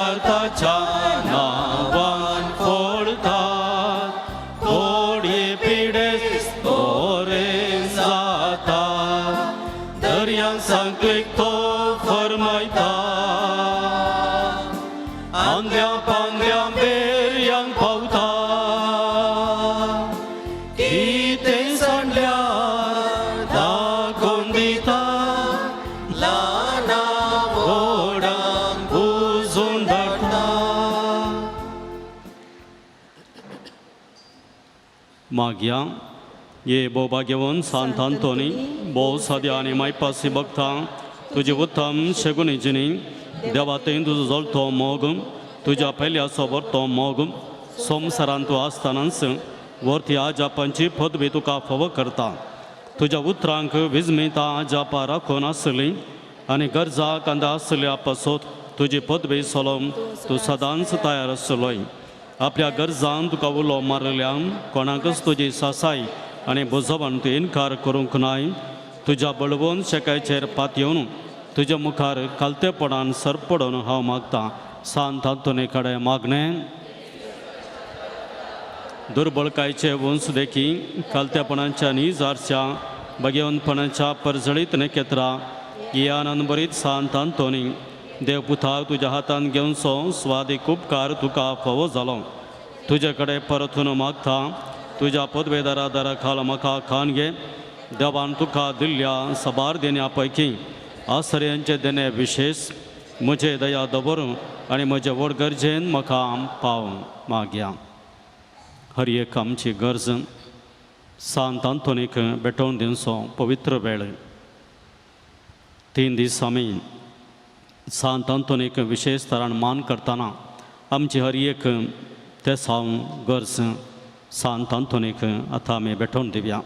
ताच्या नांवान फळतात, थोडी पिडेस्त बरे जातात, दर्यान सांकळीक तो फरमायता, आंगल्या पांगल्या बेरयांक पावता, कितें सांडल्यार दाखोवन दिता, ल्हाना व्हडांक पुजून धाडटा. मागया ये भोव भाग्यवंत सांत आंतोनी, भोव साद्या आनी मायपासी भक्ता, तुजी उत्तम शगुनी जिणी देवा थंय तुजो जळतो मोग, तुज्या पयल्या सोबरतो मोग, संवसारांत तूं आसतनाच वरती आजापांची पदवी तुका फावो करता. तुज्या उतरांक विजमिता आजापा राखून आसली आनी गरजा कांदा आसल्या पासत तुजी पदवी सोलोवन तूं सदांच तयार आसलोय. आपल्या गरजान तुका उलो मारल्यान कोणाकच तुजी सासाय आनी बुजोवन तूं इनकार करूंक नाय. तुज्या बळवंत शेकायचेर पातयेवन तुज्या मुखार खालतेपणान सरपडून हांव मागतां सांत आंतोनी कडेन मागणें. दुर्बळकायचे वंस देखी खालतेपणाच्या निजारच्या भगवंतपणाच्या परजळीत नखेत्रा ही आनंद सांत आंतोनी, देवपुता तुज्या हातान घेवचो स्वादीक उपकार तुका फावो जालो. तुजे कडेन परतून मागता, तुज्या पदवेदारा दारा खाल म्हाका खान घे. देवान तुका दिल्ल्या सबार देण्या पैकी आसऱ्यांचे देणे विशेश म्हजे दया दवरूं आनी म्हजे व्हड गरजेन म्हाका पाव. मागया. हर एक आमची गरज सांत आंतोनीक भेटोवन दिवचो पवित्र वेळ. 3 दीस आमी सांत आंतोनीक विशेश तरान मान करतना आमची हर एक तेसांव गरज सांत आंतोनीक आतां आमी भेटोवन दिवया.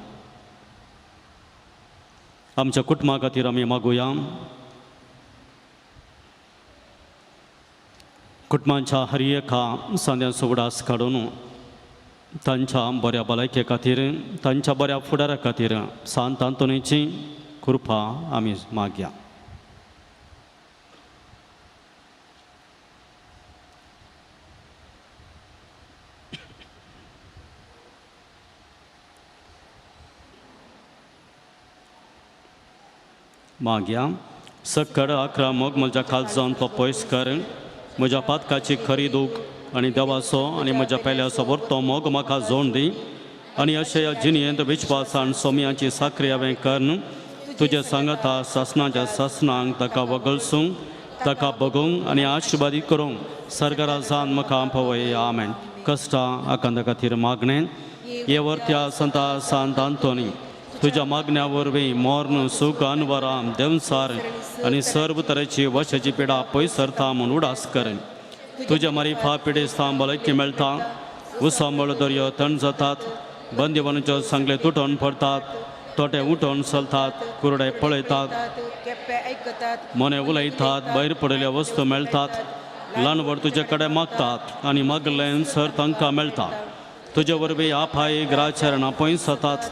आमच्या कुटुंबा खातीर आमी मागुया. कुटुंबांच्या हर एका सांद्यांचो उडास काडून तांच्या बऱ्या भलायके खातीर, तांच्या बऱ्या फुडारा खातीर सांत आंतोनीची कृपा आमी मागया. मागया. सक्कड 11 मोग म्हज्या खालजावन तो पयस कर. म्हज्या पातकाची खरी दूख आनी देवाचो आनी म्हज्या पेल्याचो व्हरतो मोग म्हाका जोड दी आनी अशें ह्या जिणयेंत विश्वासान सोमयाची साखरी हांवें करून तुजे सांगाता सासणाच्या सासणांक ताका वगळसूंक, ताका बगूंक आनी आशिर्वादीत करूंक सरकारासान म्हाका पवय. आमेन. कश्टां आकांता खातीर मागणें. हे वरत्या संता सांत आंतोनी, तुज्या मागण्या वरवीं मोर्न सूख अनवराम देंवसार आनी सर्व तरेची वशाची पिडा पयस सरता म्हूण उडास कर. तुज्या मारिफा पिडेस्तां भलायकी मेळटा, उसांबळ दर्यो थंड जातात, बंदीवानाच्यो सांगले तुटोवन पडटात, तोटे उठोवन चलतात, कुरडे पळयतात, केप्पे आयकतात, मोने उलयतात, भायर पडिल्ल्यो वस्तू मेळटात, ल्हान व्हड तुजे कडेन मागतात आनी मागलें सर तांकां मेळटा. तुजे वरवीं आपाय ग्राचरणां पयस जातात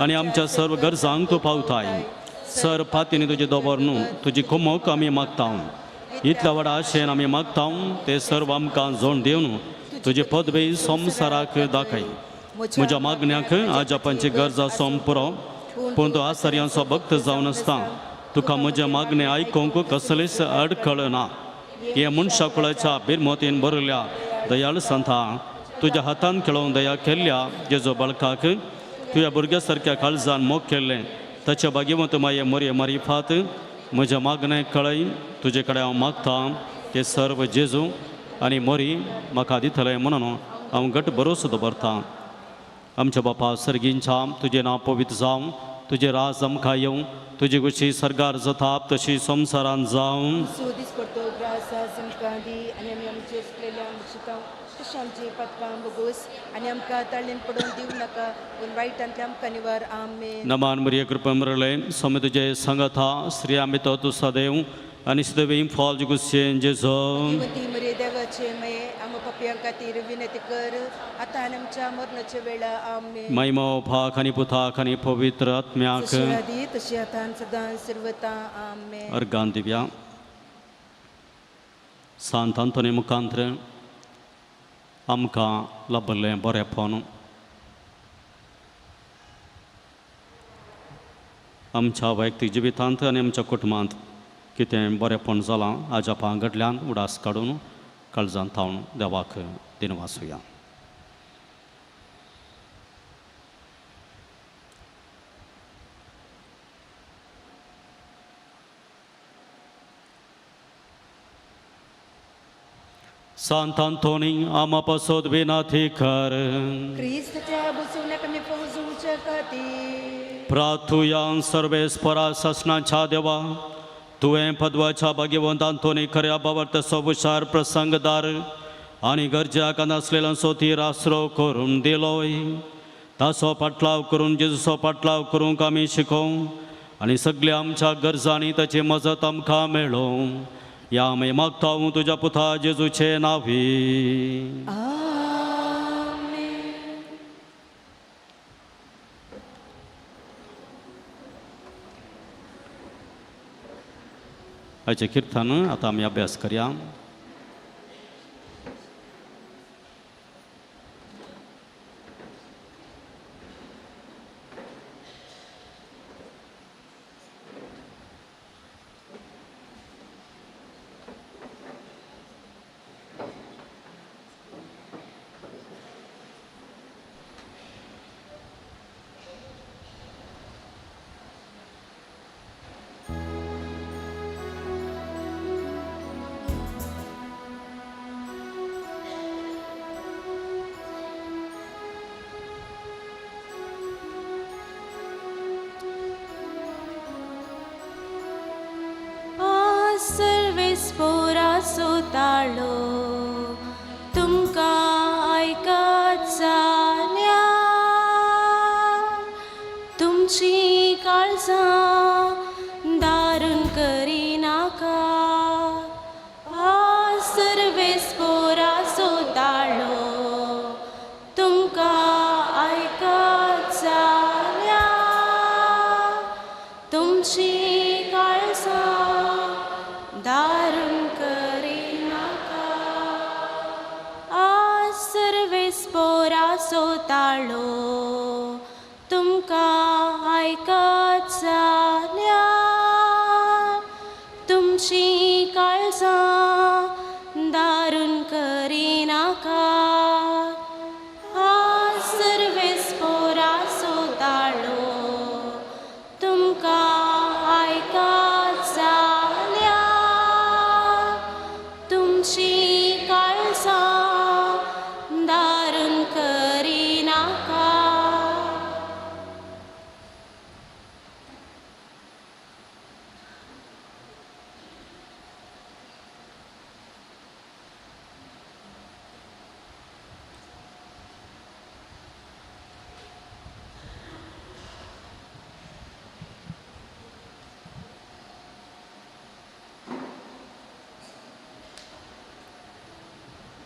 आनी आमच्या सर्व गरजांक तूं पावताय. सर फातींनी तुजें दवर न्हू, तुजी कुमोक आमी मागता. इतल्या व्हडा आशेन आमी मागता ते सर्व आमकां जोड दिवन तुजी पदवी संवसाराक दाखय. म्हज्या मागण्याक आजापांची गरज आसूंक पुरो, पूण तूं आसर्यांचो भक्त जावन आसता. तुका म्हजें मागणें आयकूंक कसलीच अडखळ ना. हे मनशा कुळाच्या बिरमोतीन भरिल्ल्या दयाळ संता, तुज्या हातान खेळोवन दया केल्ल्या जेजो बाळकाक तुज्या भुरग्या सारक्या काळजान मोग केल्लें ताच्या भाग्यवंत माये मोरये मारिफात म्हज्या मागणें कळय. तुजे कडेन हांव मागता ते सर्व जेजू आनी मोरी म्हाका दितले म्हणून हांव घट भरोसो दवरतां. आमच्या बापा सर्गींच्या, तुजें नांव पवित्र जावं, तुजें राज आमकां येवं, तुजी गुशी सर्गार जाता तशी संवसारान जावं. सो दीस पडतो ग्रास आमकां दी आनी आमी आमचे चुकलेल्या शितां तशें आमची पातकां भोगोस आनी आमकां ताळेन पडोवन दिवं नाका, पूण वायटांतले आमकां निवार. आमेन. नमान मरिय, कृपा मरले, स्वामी तुझे संगथा, स्त्रिया मितो तू सदैव आनी सदैव फॉल गुस्सेन जेजो. देवती मरे देवाचे मये, आम पापयां खातीर विनंती कर, आतां आनी आमच्या मरणाच्या वेळा. आमेन. महिमा भाक आनी पुताक आनी पवित्र आत्म्याक, जशी आदी तशी आतां आनी सदां सर्वता. आमेन. अर्गान दिव्या. सांत आंतोनी मुखांत्र आमकां लाबिल्लें बरेंपण आमच्या वैयक्तीक जिवितांत आनी आमच्या कुटुंबांत कितें बरेंपण जालां आजापां घडल्यान उडास काडून काळजांत थावन देवाक दिनवासुया. सांत आंतोनी आमा पासत विनाथी कर. क्रिस्ताच्या बसवण्याक आमी पोजूच्या खातीर. प्रार्थुया. सर्वेस्परा ससनाच्या देवा, तुवें पदवाच्या भाग्यवंत आंतोनी खऱ्या बावर्तसो हुशार प्रसंगदार आनी गरजेक नासलेल्यांचो तीर आसरो करून दिलोय. ताचो पाटलाव करून जेजूचो पाटलाव करूंक आमी शिकोवं आनी सगल्या आमच्या गरजांनी ताची मजत आमकां मेळोवं. ह्या आमी मागता तुज्या पुता जेजूचे नावी. आमेन. हाचें किर्तन आतां आमी अभ्यास करया. सर्वेस्पोरासो ताळो तुमकां आयकत जाल्यार तुमची काळजां दारून करिनाका. सर्वेस्पोरासो ताळो तुमकां आयकत जाल्यार तुमची काळजां दारून करिनाका. सर्वेस्पोरासो ताळो तुमकां आयकत जाल्यार तुमची काळजां दारून करिनाका. सर्वेस्पोरासो ताळो तुमकां आयकत जाल्यार तुमची काळजां दारून करिनाका.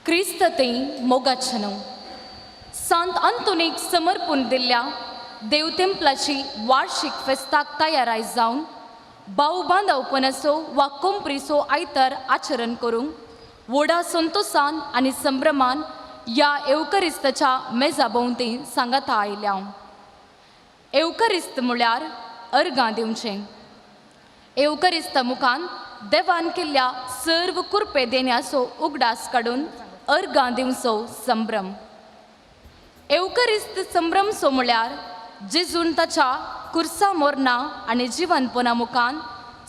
क्रिस्त ते मोगाचें सांत आंतोनीक समर्पून दिल्ल्या देवतेम्पलाची वार्षिक फेस्ताक तयाराय जावन भाव बांदवपणाचो वा कोंपरीचो आयतार आचरण करूंक व्हडा संतोसान आनी संभ्रमान ह्या एवकरिस्ताच्या मेजा भोंवती सांगाता आयल्या. एवकरिस्त म्हळ्यार अर्गां दिवचें. एवकरिस्त मुखान देवान केल्ल्या सर्व कुरपे देण्याचो उगडास काडून अर्गां दिवचो संभ्रम. एवकरिस्त संभ्रमसो म्हळ्यार जेजून ताच्या कुर्सा मोरना आनी जिवनपणा मुखान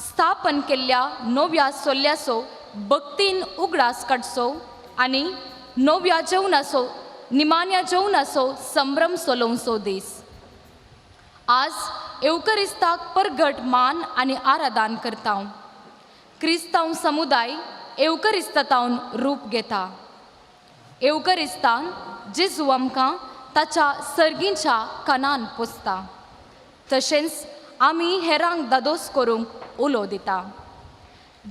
स्थापन केल्ल्या नव्या सोल्ल्याचो भक्तीन उगडास काडचो आनी नव्या जेवणाचो निमान्या जेवणाचो संभ्रम सोलोवचो दीस. आज एवकरिस्ताक परगट मान आनी आराधन करता. क्रिस्तांव समुदाय एवकरिस्तांतावन रूप घेता. एवकरिस्तान जेजू आमकां ताच्या सर्गींच्या कानान पोसता, तशेंच आमी हेरांक दादोस करूंक उलो दिता.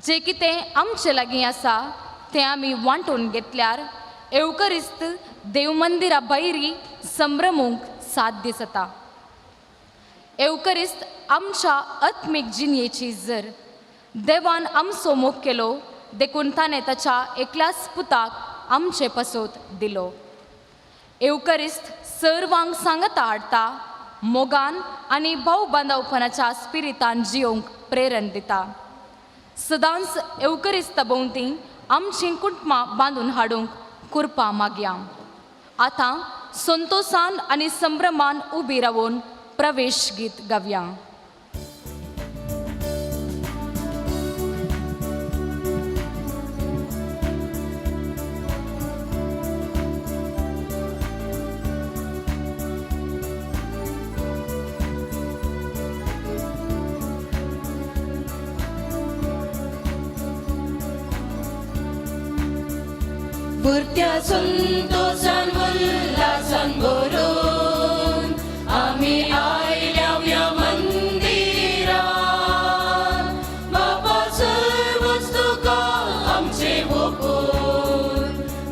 जें कितें आमचे लागीं आसा तें आमी वांटून घेतल्यार एवकरिस्त देवमंदिरा भायरी संभ्रमूंक साध्य जाता. एवकरिस्त आमच्या आत्मीक जिणेची जर देवान आमचो मोग केलो देखून ताणें ताच्या एकल्याच पुताक आमचे पसत दिलो. येवकरिस्त सर्वांक सांगता हाडटा, मोगान आनी भाव बांदवपणाच्या स्पिरितान जियोंक प्रेरण दिता. सदांच येवकरिस्त भोंवती आमचीं कुटुंबां बांदून हाडूंक कुरपा मागया. आतां संतोसान आनी संभ्रमान उबी रावून प्रवेश गीत गावया. भुरत्या संतोषान उल्हासान भरून आमी आयल्या ह्या मंदिरान. बापा सर्वच तुका आमचे ओपून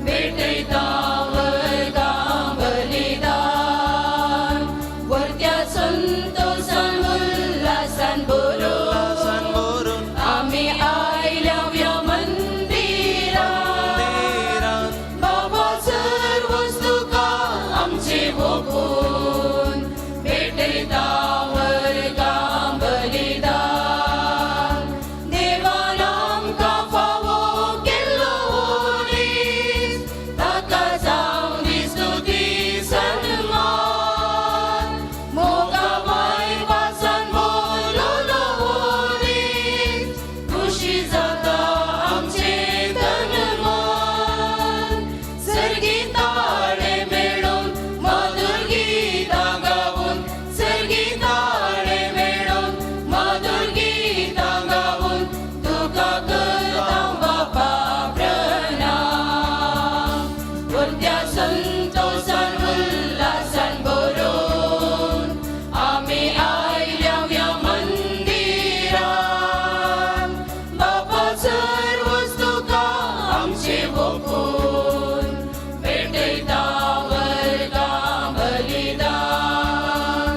भेटयता वर्गां बलिदान. भुरत्या संतोषान उल्हासान भरून आमी आयल्या ह्या मंदिरान. बाबा सर्वच तुका आमचे ओपून भेटयता वर्गां बलिदान. देवान आमकां फावो केल्लो दीस, ताका जावं दी स्तुती सन्मान. मोगा मायभासान बोललो दीस, खुशी जाता आमचें तन मन. सर्गी ताळे मेळून मधुर गीतां गावून, सर्गी ताळे मेळून मधुर गीतां गावून, तुका करता बापा प्रणाम. भुरग्या संतोषान उल्हासान भरून आमी आयल्या ह्या मंदिरान. बापा सर्वच तुका आमचे ओपून भेटयता वर्गां बलिदान.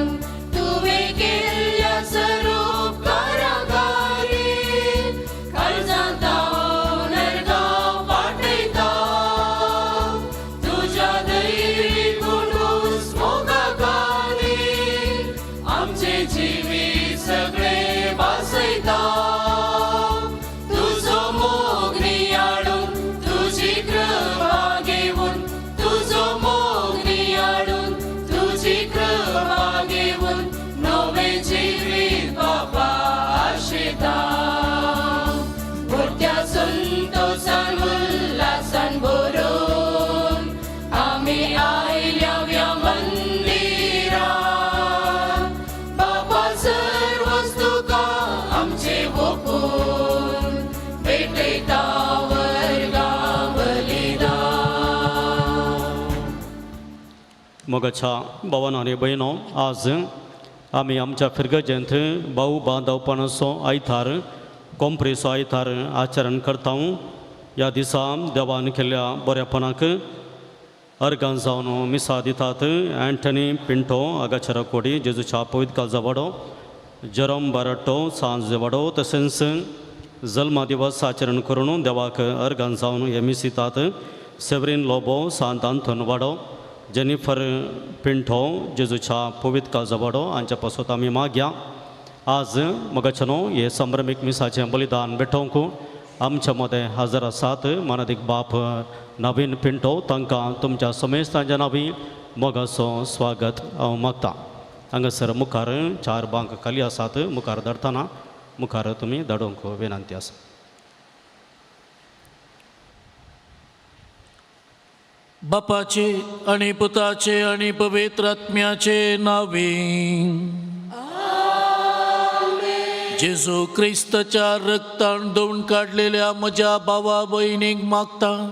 तुवें केल्ल्या सरूपकारा खातीर काळजांत हांव नरगांव पाठयता. तुज्या दैवी गुणूस मोगा खातीर आमचें जिवीत सगळें भासयता. तुजो मोग नियाळून तुजी कृपा घेवन, तुजो मोग नियाळून तुजी कृपा घेवन, नवें जिवीत बापा आशेता. भुरग्या संतोषान उल्हासान भरून आमी आयल्या ह्या मंदिरान. बापा सर्वच तुका आमचे ओपून भेटयता वर्गां बलिदान. मोगाच्या भावान आनी भयणो, आज आमी आमच्या फिरगजेंत भाऊ बांदवपणाचो आयतार, कोंपरीचो आयतार आचरण करता. ह्या दिसा देवान केल्ल्या बऱ्यापणाक अर्गां जावन मिसा दितात. अँटनी पिंटो आगाचरा कोडी, जेजूच्या पवित्र काळजा वाडो, जेरोम बारट्टो सांज वाडो, तशेंच जल्मा दिवस आचरण करून देवाक अर्गां जावन हे मीस दितात. सेवरीन लोबो सांत आंतोन वाडो, जेनिफर पिंटो जेजूच्या पवित्र काळजा वाडो हांच्या पासत आमी मागया. आज मोगाच्यानो, हे संभ्रमीक मिसाचें बलिदान भेटोवंक आमच्या मदें हजर आसात मानादीक बाप नवीन पिंटो. तांकां तुमच्या समेस्तांच्या नांवी मोगाचो स्वागत हांव मागता. हांगासर मुखार चार बांक खाली आसात, मुखार धाडटना मुखार तुमी धाडूंक विनंती आसा. बापाचे आणि पुताचे आणि पवित्र आत्म्याचे नावे. जेजू क्रिस्ताच्या रक्तान धुवून काडलेल्या म्हज्या भावा भयणीक मागता,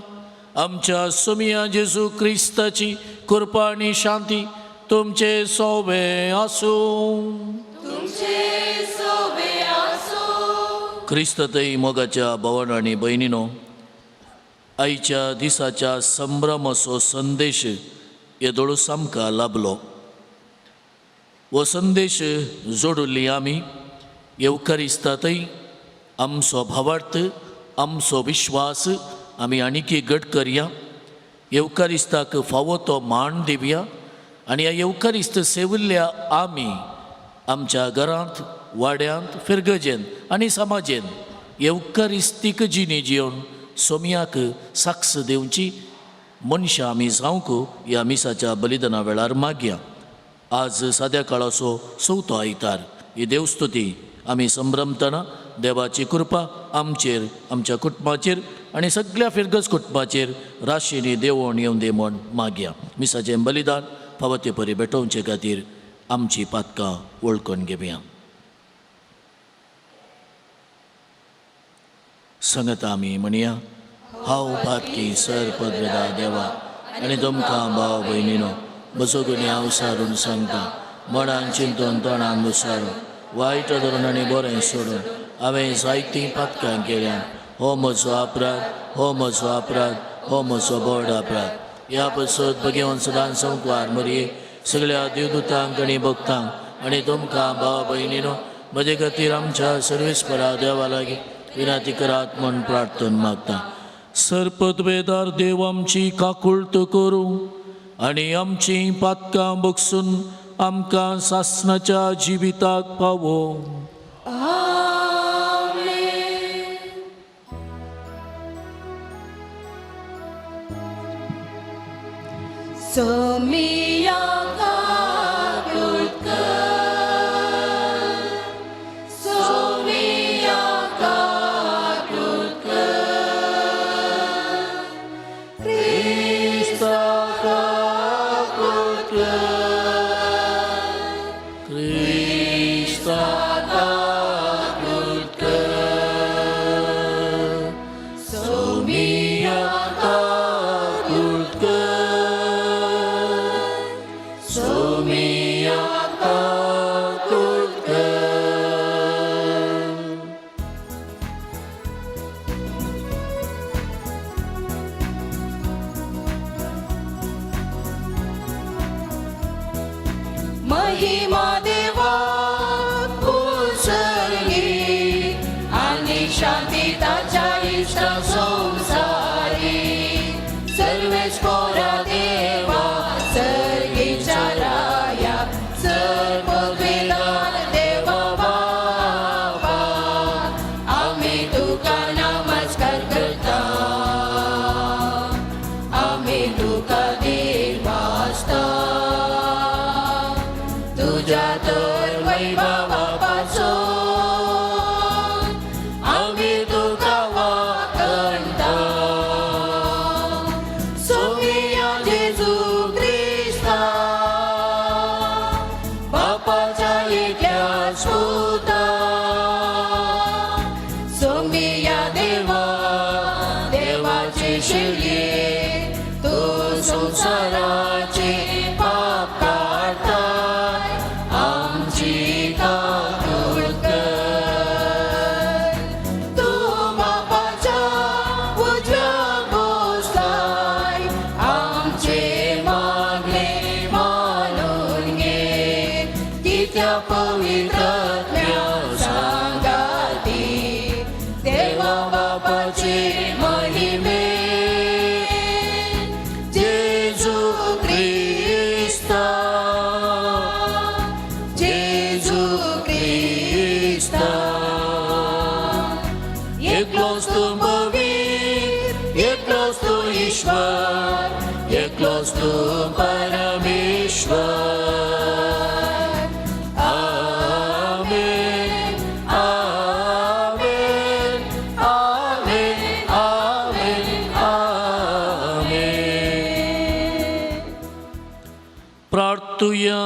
आमच्या सुमिया जेजू क्रिस्ताची कृपा आनी शांती तुमचे सोवे आसूं. क्रिस्ततय मोगाच्या भावान आनी भयणीनो, आयच्या दिसाच्या संभ्रमाचो संदेश येदोळो आमकां लाभलो. हो संदेश जोडिल्ली आमी येवकारिस्तातय आमचो भावार्थ आमचो विश्वास आमी आणीकी घट करया, येवकारिस्ताक फावो तो मान दिवया आनी ह्या येवकारिस्त सेविल्ल्या आमी आमच्या घरांत, वाड्यांत, फिरगजेन आनी समाजेन येवकारिस्तीक जिणी जिवन सोमयाक साक्ष दिवची मनशां आमी जावंक ह्या मिसाच्या बलिदाना वेळार मागया. आज साद्या काळाचो चवथो आयतार. ही देवस्तुती आमी संभ्रमतना देवाची कृपा आमचेर, आमच्या कुटुंबाचेर आनी सगळ्या फिरगज कुटुंबाचेर राशींनी देवण येवन दे म्हण मागया. मिसाचें बलिदान फावो ते परी भेटोवचे खातीर आमची पातकां वळखून घेवया. संगता आमी म्हणया, हांव पातकी सर पदवेदा देवा आनी तुमकां भाव भयणीनो म्हजो गुन्यांव सारून सांगता. मनान चिंतून तोंडान विसारून वायट धरून आनी बरें सोडून हांवें जायतीं पातकां केल्यान. हो म्हजो अपराध, हो म्हजो अपराध, हो म्हजो व्हड अपराध. ह्या पसत भगेवन सदां संकवार मरये सगळ्या देवदूतांक आनी भक्तांक आनी तुमकां भाव भयणीनो म्हजे खातीर आमच्या सर्वेस्परा देवा लागीं विनंती करात म्हूण प्रार्थना मागता. सरपदवेदार देव आमची काकुळट करूं आनी आमची पातकां बगसून आमकां सासणाच्या जिविताक पावो. सोमिया काकुळट कर, सोमिया काकुळट कर, क्रिस्ता काकुळट कर, क्रिस्ता काकुळट कर, सोमिया काकुळट कर, सोमिया काकुळट कर. महिमा देवा उत्सर्गी आणि शांती ताच्या इष्टा संसारी. सर्वेच पोरा देवा सर्गीच्या राया, सर्ववेदार देवा बापा, आम्ही तुका नमस्कार करता, आम्ही तुका दिवासता. तुझ्या तर वैभवापासून आम्ही तुका वाकणता. सोमिया जेजू क्रिस्ता बापाच्या एकल्याच पुता, सोमिया देवा देवाचे शिरये, तू संसाराचे पाप काडताय, आमची काकुळट कर. तू बापाच्या उजव्या बसलाय, आमचे मागणे मानून घे. कित्या पवित्र सांगाती देवा बापाचे महिमे, जेजू क्रिस्ता, जेजू क्रिस्ता. एकलोच तूं पवित्र, एकलोच तूं ईश्वर, एकलोच तूं परमेश्वर. आमेन, आमेन, आमेन, आमेन, आमेन. प्रार्थुया.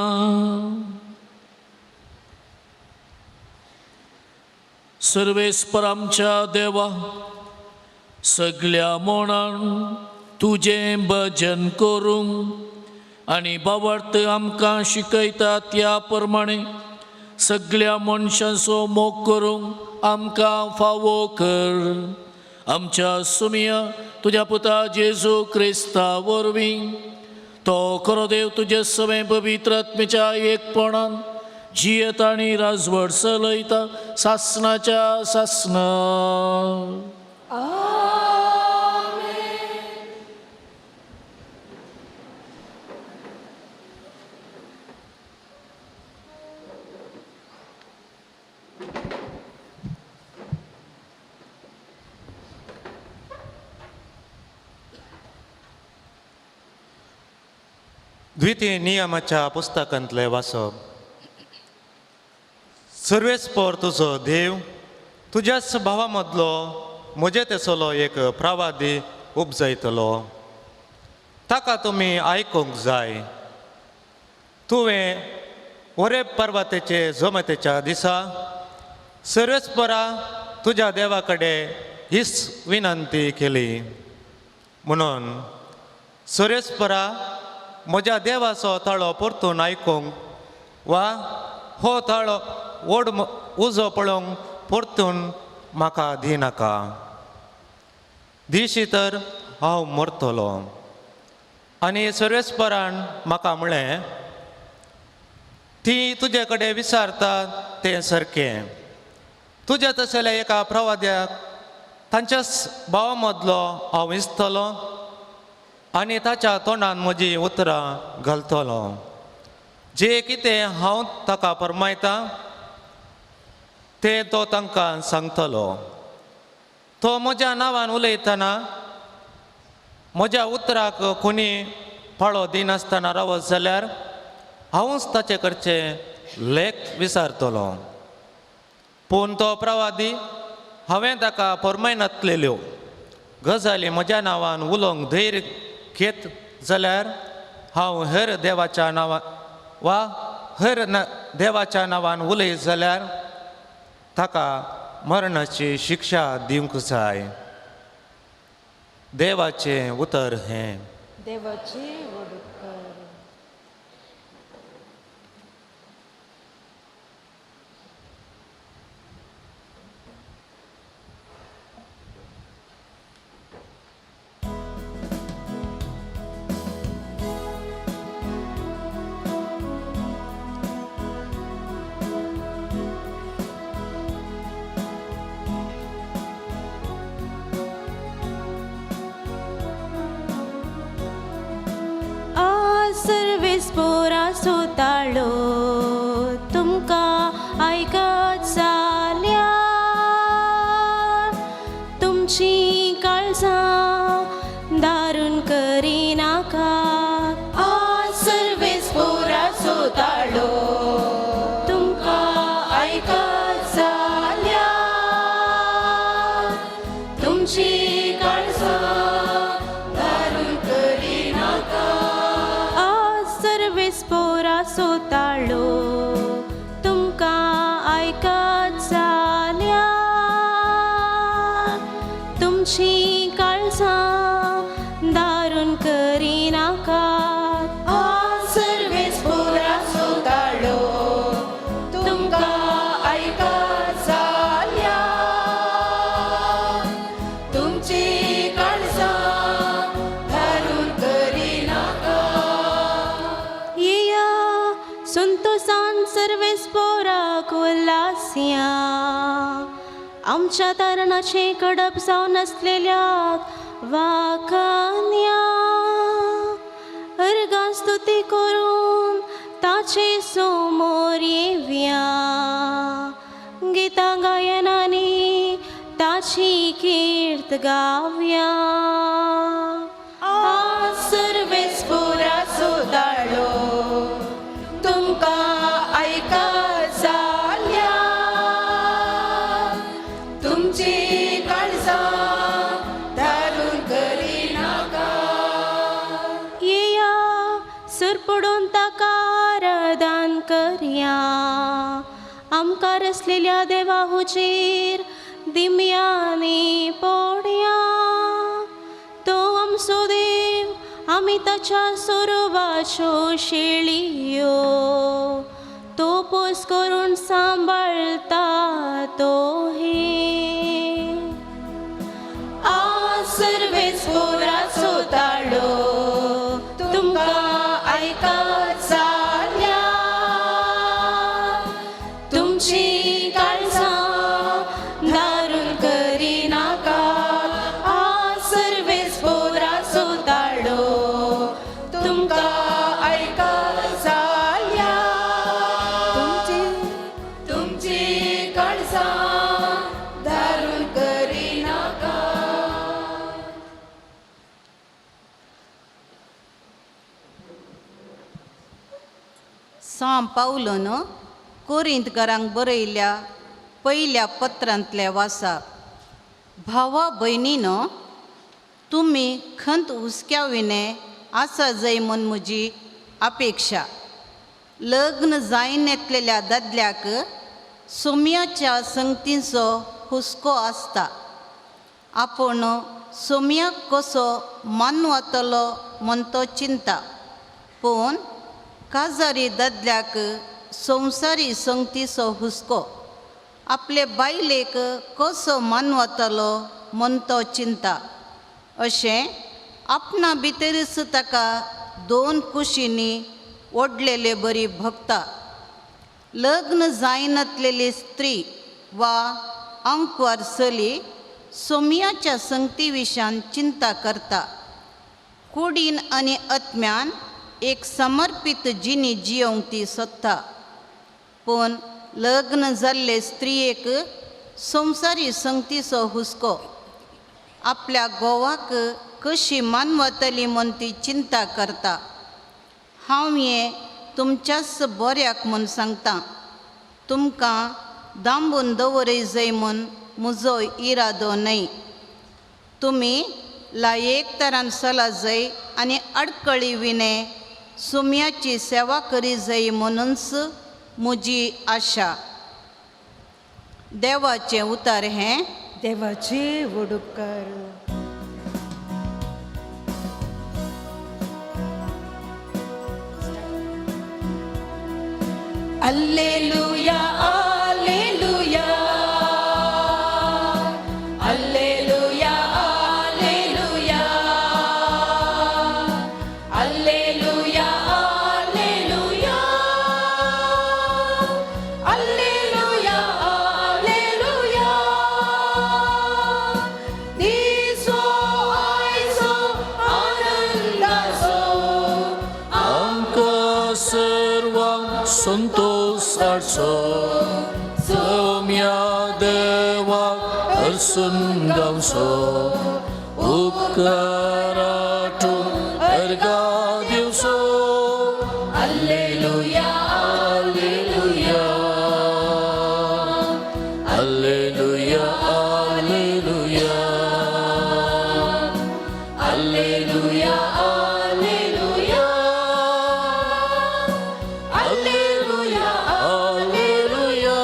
सर्वेस्पर आमच्या देवा, सगल्या मनान तुजें भजन करूंक आनी बाबर्थ आमकां शिकयता त्या प्रमाणे सगल्या मनशांचो मोग करूंक आमकां फावो कर. आमच्या सुमिया तुज्या पुता जेजू क्रिस्ता वरवीं, तो खरो देव तुजे सवें पवित्र आत्मेच्या एकपणान जियेता आनी राजवट चलयता सासणाच्या सासणा. द्वितीय नियमाच्या पुस्तकांतलें वाचप. सर्वेस्पर तुजो देव तुज्याच भावा मदलो म्हजे तेसलो एक प्रवादी उपजयतलो, ताका तुमी आयकूंक जाय. तुवें वरे पर्वतेचे जमतेच्या दिसा सर्वेस्परा तुज्या देवा कडेन हीच विनंती केली, म्हणून सर्वेस्परा म्हज्या देवाचो ताळो परतून आयकूंक वा हो ताळो ओड उजो पळोवंक परतून म्हाका दिनाका, दिशी तर हांव मरतलो. आनी सर्वेस्परान म्हाका म्हळें, ती तुजे कडेन विचारता तें सारकें. तुज्या तसल्या एका प्रवाद्याक तांच्याच भावा मदलो हांव विसतलो आनी ताच्या तोंडान म्हजी उतरां घालतलो. जे कितें हांव ताका फरमायता तें तो तांकां सांगतलो. तो म्हज्या नांवान उलयतना म्हज्या उतराक कोणी पाळो दिनासतना रावत जाल्यार हांवूच ताचे कडचे लेख विचारतलो. पूण तो प्रवादी हांवें ताका फरमायनातलेल्यो गजाली म्हज्या नांवान उलोवंक धैर्य घेत जाल्यार हांव हेर देवाच्या नांवान वा हेर देवाच्या नांवान उलयत जाल्यार ताका मरणाची शिक्षा दिवंक जाय. देवाचें उतर हें. देवाचे व्हड उपकार. सर्वेस्पोरा सोताळो तुमकां आयकत जाल्यार तुमची काळजां दारून करिनाका. सर्वेस्पोरा सोताळो तुमकां आयकत जाल्यार तुमची काळजां दारून करिनाका. सर्वेस्पोरा सोताळो तुमकां आयकत जाल्यार तुमची काळजां दारून करिनाकात. सर्वेस्पोरा सोताळो तुमकां आयकत जाल्यार तुमची काळजां दारून करिनाका. येया संतोसान सर्वेस्पोराक उल्हासया, आमच्या तारणाचें कडप जावन आसलेल्याक वाखान्या. अर्गां स्तुती करून ताचे समोर येवया, गितां गायनांनी ताची कीर्त गावया. सर्वेस्पोरा सोताळो तुमकां आयकत जाल्यार तुमची काळजां दारून करिनाका. येया सुरपडून ताका आराधन करया, आमकां रसलेल्या देवा हुजीर दिमयांनी पडया. तो आमचो देव, आमी ताच्या सोरोबाच्यो शेळयो, तो पोस करून सांबाळता तो हे. सर्वेस्पोरा सोताळो तुमकां आयकत जाल्यार तुमची काळजां दारून करिनाका. सर्वेस्पोरा सोताळो तुमकां आयकत जाल्यार तुमची तुमची काळजां दारून करिनाका. सां पावलोन कोरिंतकारांक बरयल्ल्या पयल्या पत्रांतले वासा. भावा भयणीनो, तुमी खंत हुस्क्या विणे आसा जय म्हूण म्हजी अपेक्षा. लग्न जायन येतलेल्या दादल्याक सोम्याच्या संगतीचो हुस्को आसता. आपूण सोम्याक कसो मानवतलो म्हूण तो चिंता. पूण काजारी दादल्याक संवसारी संगतीचो हुस्को, आपले बायलेक कसो मानवतलो म्हूण तो चिंता. अशें आपणा भितरच ताका दोन कुशींनी ओडलेले बरी भोगता. लग्न जायनातलेली स्त्री वा आंकवार चली सोम्याच्या संगती विशयान चिंता करता. कुडीन आनी आत्म्यान एक समर्पीत जिणी जियोंक ती सोदता. पूण लग्न जाल्ले स्त्रियेक संवसारी संगतीचो हुस्को, आपल्या घोवाक कशी मानवतली म्हूण ती चिंता करता. हांव हें तुमच्याच बऱ्याक म्हूण सांगता. तुमकां दांबून दवरय जाय म्हूण म्हजो इरादो न्हय. तुमी लायक तरान चला जाय आनी अडकळी विणे सुम्याची सेवा करी जाय म्हणूनच म्हजी आशा. देवाचें उतर हें. देवाचे व्हड उपकार. Alleluia, alleluia, alleluia, alleluia, alleluia, alleluia, alleluia, alleluia. दिसो आयचो आनंदाचो, आमकां सर्वांक संतोश हाडचो, सोम्या देवाक हरसून गावचो, उपकाराटून अर्गा दिवचो. Alleluia, alleluia, alleluia, alleluia, alleluia, alleluia, alleluia, alleluia.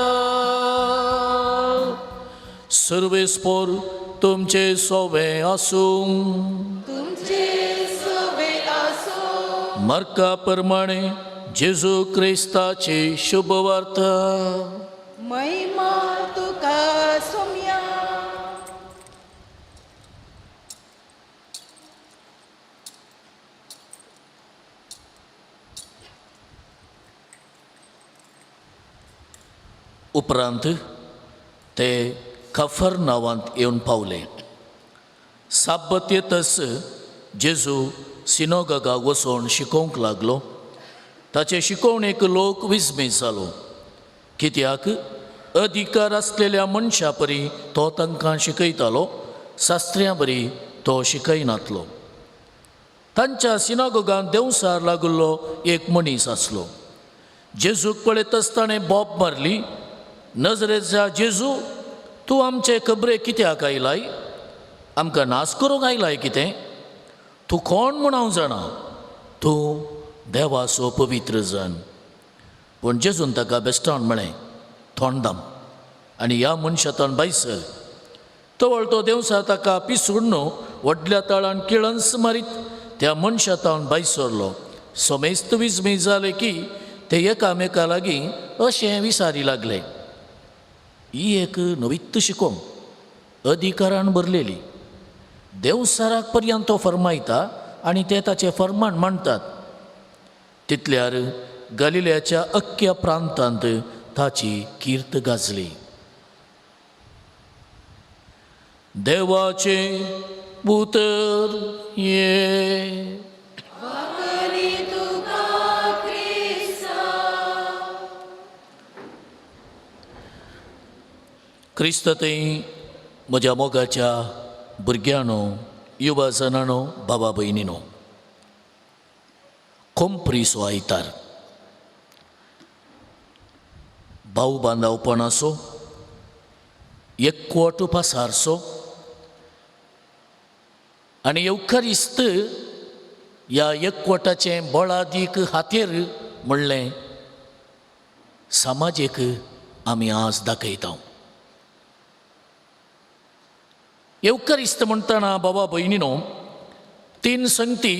सर्वेस्पोर तुमचे सोवे आसूं. तुमचे सोवे आसो. मार्का प्रमाणे जेजू क्रिस्ताची शुभवार्ता. महिमा तुका सोम्या. उपरांत ते कफर नांवांत येवन पावले. साब्बत येतच जेजू सिनोगागाक वचून शिकोवंक लागलो. ताचे शिकोवणेक लोक विस्मीत जालो, कित्याक अधिकार आसलेल्या मनशा परी तो तांकां शिकयतालो, शास्त्र्यां बरी तो शिकयनातलो. तांच्या सिनागोगान देंवसार लागिल्लो एक मनीस आसलो. जेजूक पळयतच ताणें बोब मारली, नजरेच्या जेजू, तूं आमचे खबरे कित्याक आयलाय? आमकां नाश करूंक आयलाय कितें? तूं कोण म्हूण हांव जाणा, तूं देवाचो पवित्र जन. पूण जेजून ताका बेश्टावन म्हळें, थोंड दाम आनी ह्या मनशा भायर सर. तवळ तो देंवचार ताका पिसून न्हू व्हडल्या तळान किळंस मारीत त्या मनशा तावन भायर सरलो. समेस्त विस्मीत जाले की ते एकामेका लागीं अशें विचारी लागले, ही एक नवीत्त शिकोवंक अधिकारान भरलेली. देंवचाराक पर्यंत तो फर्मायता आनी ते ताचें फर्मान मांडटात. तितल्यार गलिल्याच्या अख्ख्या प्रांतांत ताची कीर्त गाजली. देवाचें उतर हें. वाकरी तुका क्रिस्ता. क्रिस्त थंय म्हज्या मोगाच्या भुरग्यांनो, युवा जणांनो, बाबा भयणीनो, कोंप्रीचो आयतार. भाव बांदावपणाचो एकवट पासारचो आनी येवखरिस्त ह्या एकवटाचें बळादीक हातेर म्हणलें समाजीक आमी आज दाखयता. येवकरिस्त म्हणटना बाबा भयणीनो तीन संगती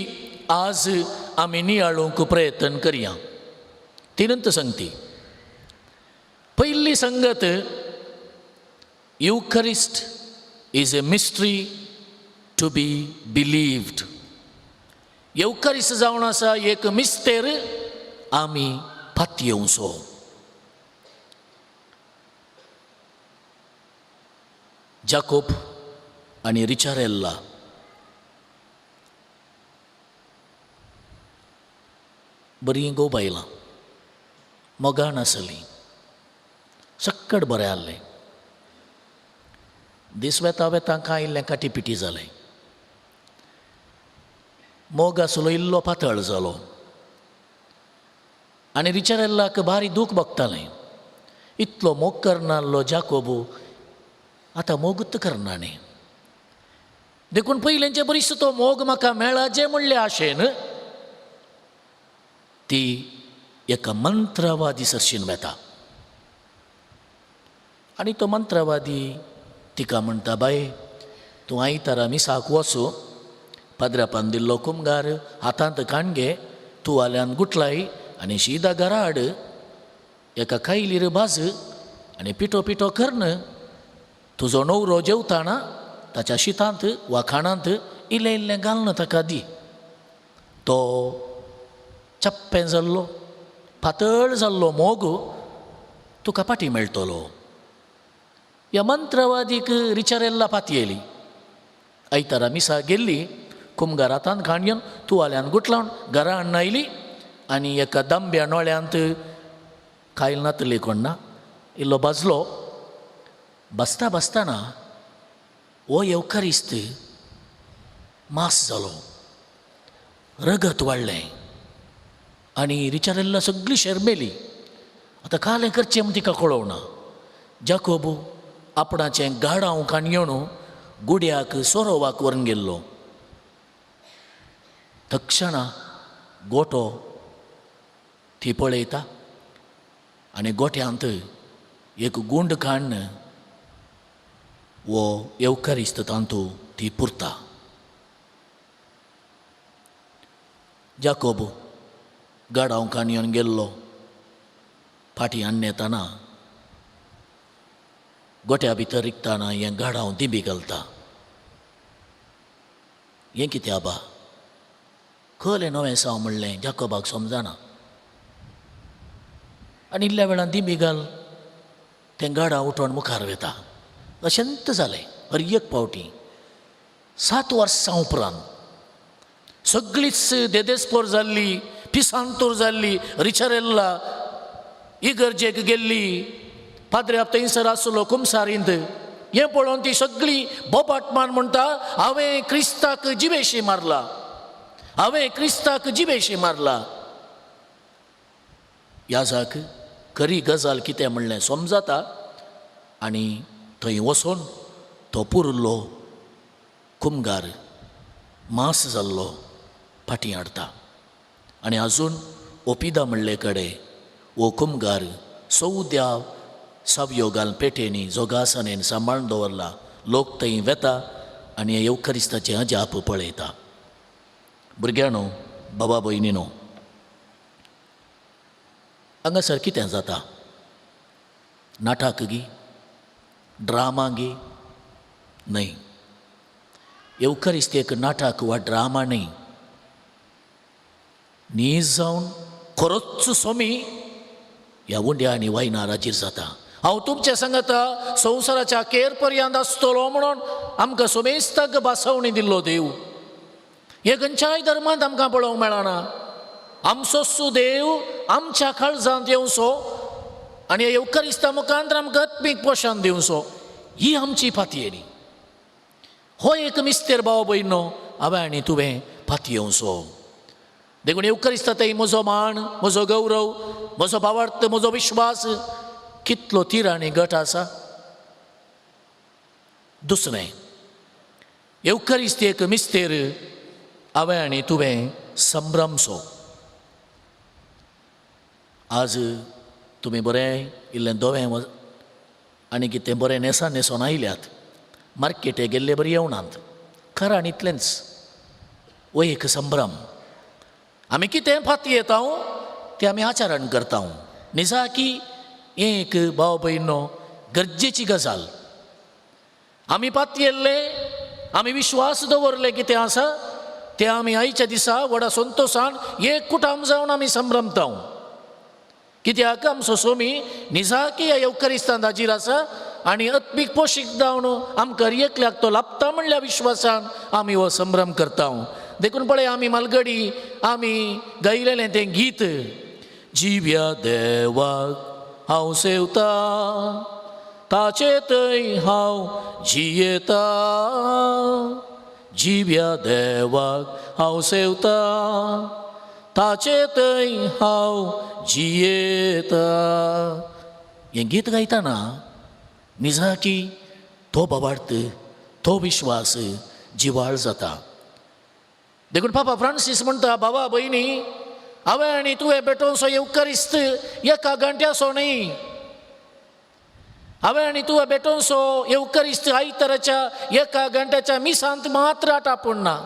आज आमी नियाळूंक प्रयत्न करया. तिनंत संगती. पयली संगत, Eucharist is a mystery to be believed. येवकरिस्त जावन आसा एक मिस्तेर, आमी पातयेवचो. जाकोब आनी रिचारेल्ला बरीं गो बायलां मोगान आसलीं, सक्कड बरें आहलें. दीस वेता वेता कांय इल्लें काटीपिटी जालें. मोग आसलो इल्लो पातळ जालो आनी रिचारेल्लाक भारी दूख भोगतालें. इतलो मोग करनासलो जाकोबू, आतां मोगूच करना न्ही. देखून पयलेंचे बरीच तो मोग म्हाका मेळा जे म्हणले आशेन ती एका मंत्रवादी सरशीन वेता आनी तो मंत्रवादी तिका म्हणटा, बाय तूं आयतारा मिसाक वचू, पाद्रापान दिल्लो कुमगार हातांत काणगे तुवाल्यान गुटलाय आनी शीदा घरा हाड, एका कायलीर भाज आनी पिठो पिठो करन तुजो न्हवरो जेवताना ताच्या शितांत वा खाणांत इल्लें इल्लें घालून ताका दी. तो चप्पें जाल्लो पातळ जाल्लो मोग तुका फाटी मेळटलो. ह्या मंत्रवादीक रिचारेल्ला पातयेली. आयतारा मिसा गेल्ली, कुमगार हातान खाण घेवन तुवाल्यान गुटलावन घरा हाडून आयली आनी एका दांब्या नोळ्यांत कायल नातली कोण ना इल्लो भाजलो. बसता बसतना हो येवकारिस्त मास जालो, रगत वाडलें आनी रिचारेल्ला सगळी शर्मेली. आतां कालें करचें म्हूण तिका कळोवना. जाकोबू आपणाचें गाडांव काण घेवन गुड्याक सोरोवाक व्हरून गेल्लो. तक्षणा गोटो ती पळयता आनी गोट्यांत एक गुंड काडून वो येवकारिस्त तांतू ती पुरता. जाकोब गाडांव काणयेवन गेल्लो. फाटीं हाडून येताना गोट्या भितर रिगताना हें गाडांव दिंबी घालता. हें कितें आबा, खलें नवें साव म्हणलें जाकोबाक समजना. आनी इल्ल्या वेळान दिंबी घाल तें गाडांव उठोवन मुखार वता. अशेंच जालें हर एक फावटी. 7 वर्सां उपरांत सगळीच देदेस्पोर जाल्ली, पिसांतूर जाल्ली रिचरेल्ला इगर्जेक गेल्ली. पाद्र्याप थंयसर आसलो कुमसारींत. हें पळोवन ती सगळी बोबाटमान म्हणटा, हांवें क्रिस्ताक जिवेशी मारला, हांवें क्रिस्ताक जिवेशी मारला. याजाक खरी गजाल कितें म्हणलें समजता आनी थंय वचून तो पुरलो कुमगार मास जाल्लो फाटीं हाडटा आनी आजून ओपिदा म्हणले कडेन हो कुमगार सौद्या सावयो घालून पेटेनी जोगासनेन सांबाळून दवरला. लोक थंय वेता आनी हें येवखरिस्ताचें अजाप पळयता. भुरग्यांनो, बाबा भयणीनो, हांगासर कितें जाता? नाटक गी, ड्रामा गी? न्हय. येवखरिस्त एक नाटक वा ड्रामा न्हय. नीज जावन खरोच सोमी ह्या उंड्या आनी वायनार हाजीर जाता. हांव तुमच्या सांगता संवसाराच्या केर पर्यंत आसतलो म्हणून आमकां सोमेस्ताक बासवणी दिल्लो देव. हे खंयच्याय धर्मांत आमकां पळोवंक मेळना. आमचो सु देव आमच्या काळजांत येवचो आनी ह्या येवकरिस्ता मुखांत आमकां आत्मीक पोशण दिवचो, ही आमची पातयेणी. हो एक मिस्तेर भाव भयणो हांवें आनी तुवें पातयेवचो. देखून येवकरिस्ता थंय म्हजो मान, म्हजो गौरव, म्हजो भावार्थ, म्हजो विश्वास कितलो तिराणी गट आसा. दुसरें, येवकरिस्ती एक मिस्तेर हांवें आनी तुवें संभ्रमचो. आज तुमी बरें इल्लें दोवें आनी कितें बरें न्हेसां न्हेसोन आयल्यात, मार्केटे गेल्ले बरी येवनात, कारण इतलेंच हो एक संभ्रम. आमी कितें फाती येता तें आमी आचरण करता. निजाकी हें एक भाव भयणो गरजेची गजाल. आमी पातयेल्ले, आमी विश्वास दवरले कितें आसा तें आमी आयच्या दिसा व्हडा संतोशान एक कुटाम जावन आमी संभ्रमता. कित्याक आमचो सोमी निजाकी ह्या येवकरिस्तान हाजीर आसा आनी आत्मीक पोशीक जावन आमकां एकल्याक तो लाभता म्हणल्या विश्वासान आमी हो संभ्रम करता. देखून पळय आमी मालगडी आमी गायलेलें तें गीत, जिव्या देवाक हांव सेवता ताचे थंय हांव जियेता, जिव्या देवाक हांव सेवता ताचे थंय हांव जियेता. हें गीत गायतना निजाकी तो बाबार्थ तो विश्वास जिवाळ जाता. देखून पापा फ्रांसीस म्हणटा, बाबा भयणी हांवें आनी तुवें पेटोवचो येवकरिस्त एका घंट्याचो न्हय, हांवें आनी तुवें पेटोवचो येवकरिस्त आयताराच्या एका घंट्याच्या मिसांत मात्र आटापूण ना,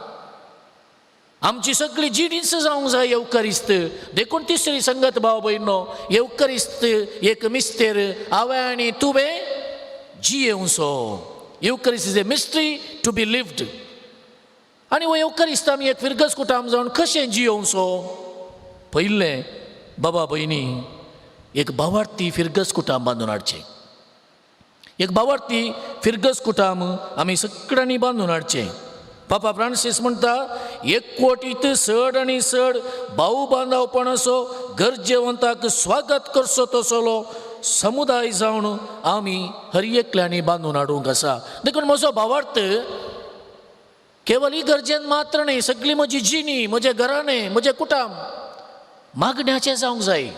आमची सगळी जिणीच जावंक जाय येवकरिस्त. देखून तिसरी संगत भाव भयणो, येवकरिस्त एक मिस्तेर हांवें आनी तुवें जियेवचो. Eucharist is a mystery to be lived. आनी हो येवकरिस्त आमी एक फिरगज कुटाम जावन कशें जियोवचो? पयलें बाबा भयणी एक भावार्थी फिरगज कुटाम बांदून हाडचें, एक भावार्थी फिरगज कुटाम आमी सगळ्यांनी बांदून हाडचें. पापा फ्रांसीस म्हणटा, एकवटीत चड आनी चड भाऊ बांदवपणाचो गरजेवंताक स्वागत करचो तसलो समुदाय जावन आमी हर एकल्यांनी बांदून हाडूंक आसा. देखून म्हजो भावार्थ केवल ही गरजेन मात्र न्हय, सगळी म्हजी जिणी, म्हजें घराणें, म्हजें कुटाम मागण्याचें जावंक जाय.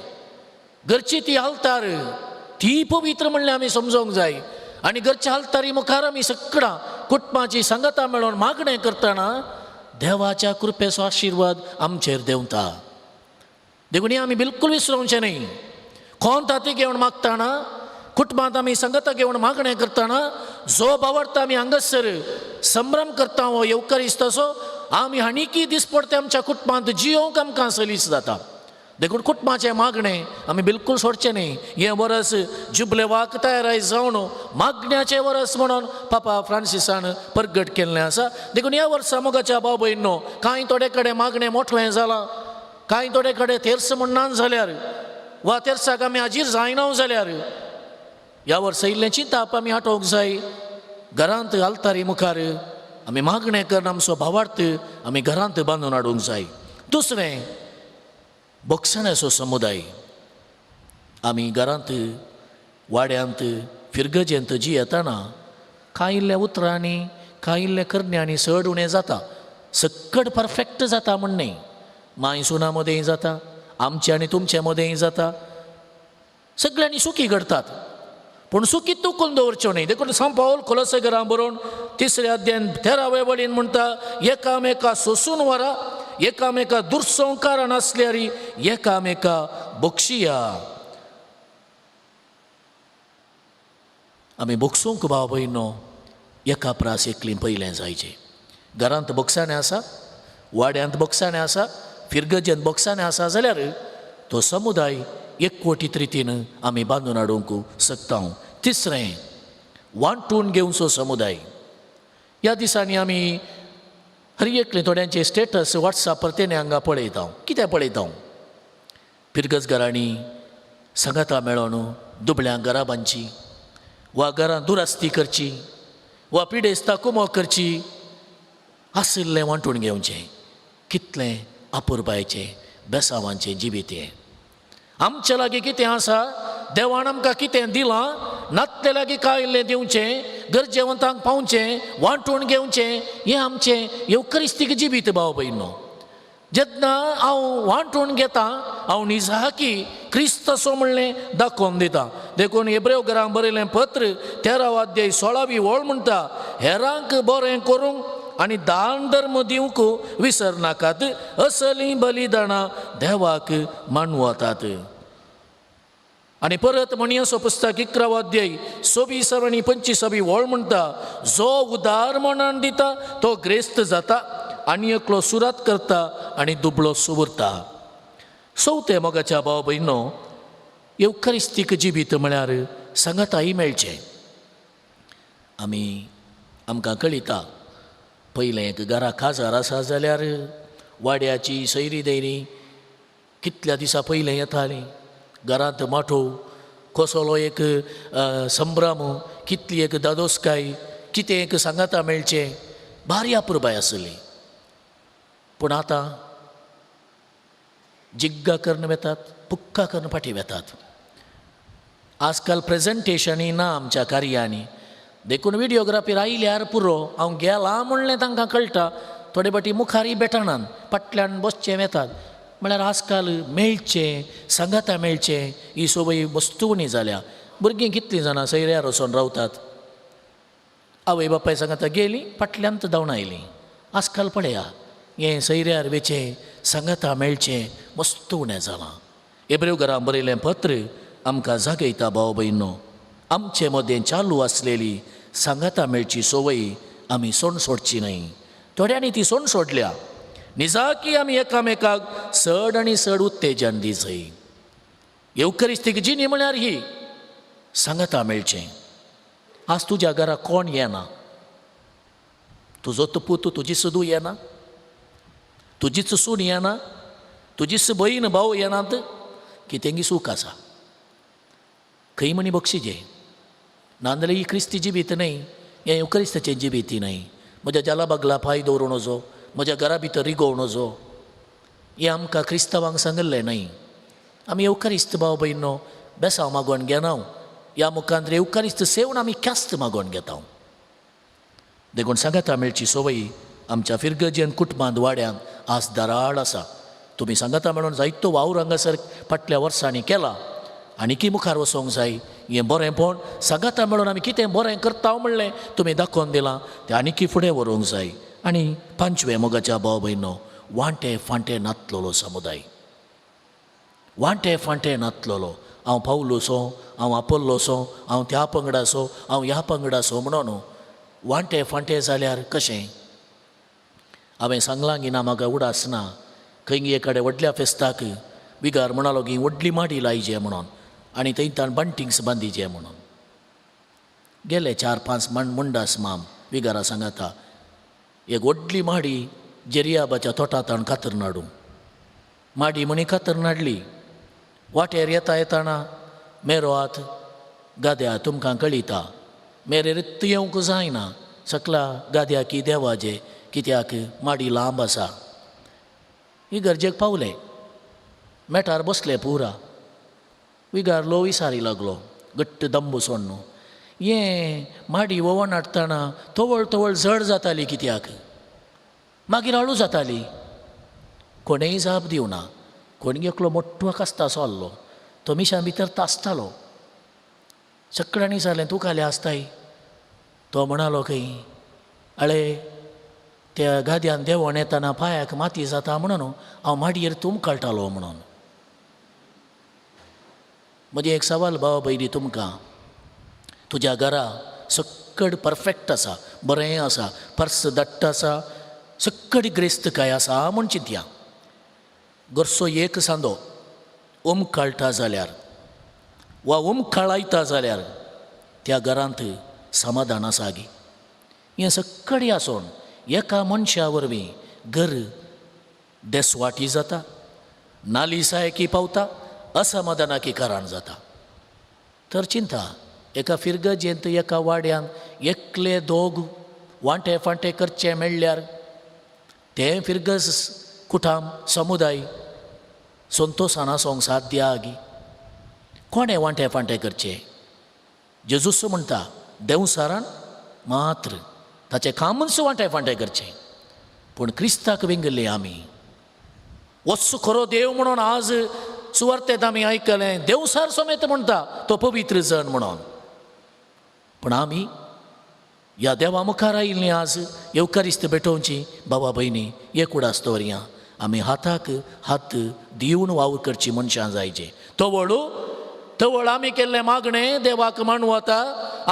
घरची ती आल्तार ती पवित्र म्हणल्यार आमी समजोंक जाय आनी घरच्या आल्तारी मुखार आमी सगळां कुटुंबाची सांगाता मेळोवन मागणें करतना देवाच्या कृपेचो आशिर्वाद आमचेर देंवता. देखून हें आमी बिलकूल विसरोवचें न्हय. कोण ताती घेवन मागतना, कुटुंबांत आमी सांगाता घेवन मागणें करतना जो बावडटा आमी हांगासर संभ्रम करता हो येवकरिस्ताचो आमी हाणिकी दिसपडते आमच्या कुटुंबांत जियोवंक आमकां सलीस जाता. देखून कुटुंबाचें मागणें आमी बिलकूल सोडचें न्हय. हें वरस जुबले वाक तयाराय जावन मागण्याचें वरस म्हणून पापा फ्रांसिसान परगट केल्लें आसा. देखून ह्या वर्सा मोगाच्या भाव भयणो कांय थोडे कडेन मागणें मोठवें जालां, कांय थोडे कडेन तेर्स म्हण जाल्यार वा तेर्साक आमी हाजीर जायना जाल्यार ह्या वर्सा इल्लें चिंताप आमी आटोवंक जाय. घरांत आल्तारी मुखार आमी मागणें करून आमचो भावार्थ आमी घरांत बांदून हाडूंक जाय. दुसरें, बोगसण्याचो समुदाय आमी घरांत वाड्यांत फिरगजेंत जी येताना कांय इल्ल्या उतरांनी कांय इल्ल्या करण्यांनी चड उणें जाता, सक्कड परफेक्ट जाता म्हण न्हय, माय सुना मदेंय जाता, आमचे आनी तुमचे मदेंय जाता, सगळ्यांनी सुखी घडतात, पूण सुखी तुकून दवरच्यो न्हय. देखून सांव पावल कोलोसेगरां बरोवन तिसऱ्या अध्यायान तेराव्या वळीन म्हणटा, एकामेका सोसून वरा, एकामेका दुर्संकारान आसल्यार एकामेका बक्षिया. आमी बक्षूंक भाव भयणो एका प्रास एकली पयलें जायचें. घरांत बक्षाणें आसा, वाड्यांत बक्षाणें आसा, फिरगजेंत बक्षाणें आसा जाल्यार तो समुदाय एकवटीत रितीन आमी बांदून हाडूंक शकता. तिसरें, वांटून घेवचो समुदाय. ह्या दिसांनी आमी हर एकले थोड्यांचे स्टेटस वॉट्सॅपार तेणे हांगा पळयता. कितें पळयता? फिरगज घरांनी सांगाता मेळोन दुबळ्यांक घरां बांदची वा घरां दुरस्ती करची वा पिडेस्ता कुमो करची, आशिल्लें वांटून घेवचें. कितलें अपुरबायचें बेसावांचें जिवीत हें. आमचे लागीं कितें आसा, देवान आमकां कितें दिलां, नातले लागीं कांय इल्लें दिवचें, गरजेवंतांक पावचें, वांटून घेवचें, हें आमचें येवकरिस्तीक जिवीत भाव भयणो. जेन्ना हांव वांटून घेता हांव निजाकी क्रिस्त असो म्हणलें दाखोवन दिता. देखून हेब्रेव घरांक बरयलें पत्र 13 अध्याय 16वी ओळ म्हणटा, हेरांक बरें करूंक आनी दान धर्म दिवंक विसरनाकात, असलीं बलिदानां देवाक मानवतात. आनी परत म्हणयाचो पुस्तक 11 अध्याय 24 आनी 25वी ओळ म्हणटा, जो उदार मनान दिता तो ग्रेस्त जाता आनी एकलो सुरात करता आनी दुबळो सुवरता. चवथें मोगाच्या भाव भयणो, येवखरिस्तीक जिवीत म्हळ्यार सांगाताय मेळचें. आमी आमकां कळिता, पयलें एक घरा काजार आसा जाल्यार वाड्याची सैरी दैरी कितल्या दिसा पयलें येतालीं, घरांत माटोव कसलो एक संभ्रम, कितली एक दादोसकाय, कितें एक सांगाता मेळचें, भारी अपुरबाय आसली. पूण आतां जिग्गा करून वेतात, पुक्का करून फाटीं वेतात. आजकाल प्रेजेंटेशनूय ना आमच्या कार्यांनी, देखून विडियोग्राफीर आयल्यार पुरो, हांव गेलां म्हणलें तांकां कळटा. थोडे फाटी मुखारय भेटनात, फाटल्यान बसचें वेतात. म्हळ्यार आजकाल मेळचें, सांगाता मेळचें ही संवय वस्तुवणी जाल्या. भुरगीं कितलीं जाणां सैऱ्यार वचोन रावतात, आवय बापाय सांगाता गेलीं, फाटल्यान धांवन आयलीं. आजकाल पळया हें सैऱ्यार वेचें, सांगाता मेळचें मस्त उणें जालां. हेब्रेव घरां बरयलें पत्र आमकां जागयता भाव भयणो, आमचे मदें चालू आसलेली सांगाता मेळची संवय आमी सोण सोडची न्हय. थोड्यांनी ती सोण सोडल्या. निजाकी आमी एकामेकाक चड आनी चड उत्तेजन दिजय. येवकरिस्तीक जिणी म्हळ्यार ही सांगाता मेळचें. आज तुज्या घरा कोण येना, तुजो तो पूत तुजी सुदू येना, तुजीच सून येना, तुजीच भयण भाव येनात, कितेंगी सूख आसा खंय म्हणी बक्षिजे. नाजाल्यार ही क्रिस्ती जिवीत न्हय, हें येवक्रिस्ताचें जिवीत न्हय. म्हज्या जाला बागला पांय दवरून वचो, म्हज्या घरा भितर रिगोवन वचो, हें आमकां क्रिस्तांवांक सांगिल्लें न्हय. आमी येवकारिस्त भाव भयणो बेसांव मागोवन घेना, ह्या मुखांत येवकारिस्त सेवन आमी ख्यास्त मागोवन घेता. देखून सांगाता मेळची संवय आमच्या फिरगजेन कुटुंबांत वाड्यांक आज दराळ आसा. तुमी सांगाता म्हणून जायतो वावर हांगासर फाटल्या वर्सांनी केला, आनीकी मुखार वचोंक जाय. हें बरेंपण सांगाता म्हणून आमी कितें बरें करता म्हणलें तुमी दाखोवन दिलां, तें आनीकी फुडें व्हरूंक जाय. आनी पांचवें मोगाच्या भाव भयणो, वांटे फांटे नातलोलो समुदाय, वांटे फांटे नातलोलो. हांव पावलोसो, हांव आपोल्लोसो, हांव त्या पंगडासो, हांव ह्या पंगडासो म्हणून वांटे फांटे जाल्यार कशें? हांवें सांगलां की ना म्हाका उडास ना. खंय एकाडे व्हडल्या फेस्ताक विगार म्हणालो की व्हडली माडी लायजे म्हणून आनी थंय ताण बंटिंग्स बांदिजे म्हणून. गेले 4-5 मुंडास माम विगारा सांगाता एक व्हडली माडी जेरियाबाच्या तोटांत कातर नाडूं. माडी म्हणी कातर नाडली. वाटेर येता येताना मेरो हात गाद्या तुमकां कळिता, मेरे रित्त येवंक जायना, सकला गाद्या की देवाजे, कित्याक माडी लांब आसा. ही गरजेक पावले, मेटार बसले पुरा. विगार लो विसारी लागलो घट्ट दंबू सोडणू. हें माडी वोवन हाडटना तवळ तवळ जड जाताली, कित्याक मागीर हळू जाताली. कोणेय जाप दिवना. कोणी एकलो मोठो कास्तासो आहलो, तो मिशां भितर तासतालो. सगळ्यांनी जालें तूं खाल्या आसताय. तो म्हणालो खंय, अळे त्या गाद्यान देंवोन येताना पांयाक माती जाता म्हणून हांव माडयेर तुमकळटालो म्हणून. म्हजें एक सवाल भाव भयणी तुमकां, तुज्या घरा सक्कड परफेक्ट आसा, बरें आसा, पर्स दट्ट आसा, सक्कड ग्रेस्तकाय आसा म्हूण चिंतया. घरचो एक सांदो उमकळटा जाल्यार वा उमकळायता जाल्यार त्या घरांत समाधान आसा गी? हें सक्कडी आसून एका मनशा वरवीं घर देसवाटी जाता, नालिसायकी पावता, असमाधानाकी कारण जाता. तर चिंता एका फिरगजेंत एका वाड्यान एकले दोग वांटे फांटे करचे मेळ्ळ्यार तें फिरगज कुटाम समुदाय संतोशान आसूंक साध्य आगी. कोणें वांटे फांटे करचे? जेजूस म्हणटा देंवसारान मात्र ताचें कामूच वांटे फांटे करचें. पूण क्रिस्ताक विंगल्ले आमी वच खरो देव म्हणून आज सुवार्तेंत आमी आयकलें, देवसार समेत म्हणटा तो पवित्र जण म्हणून. पूण आमी ह्या देवा मुखार आयिल्लीं आज येवकारिस्त भेटोवची बाबा भयणी एक उडास दवरया. आमी हाताक हात दिवन वावर करची मनशां जायचे. तवळ तवळ आमी केल्लें मागणें देवाक मांडवता,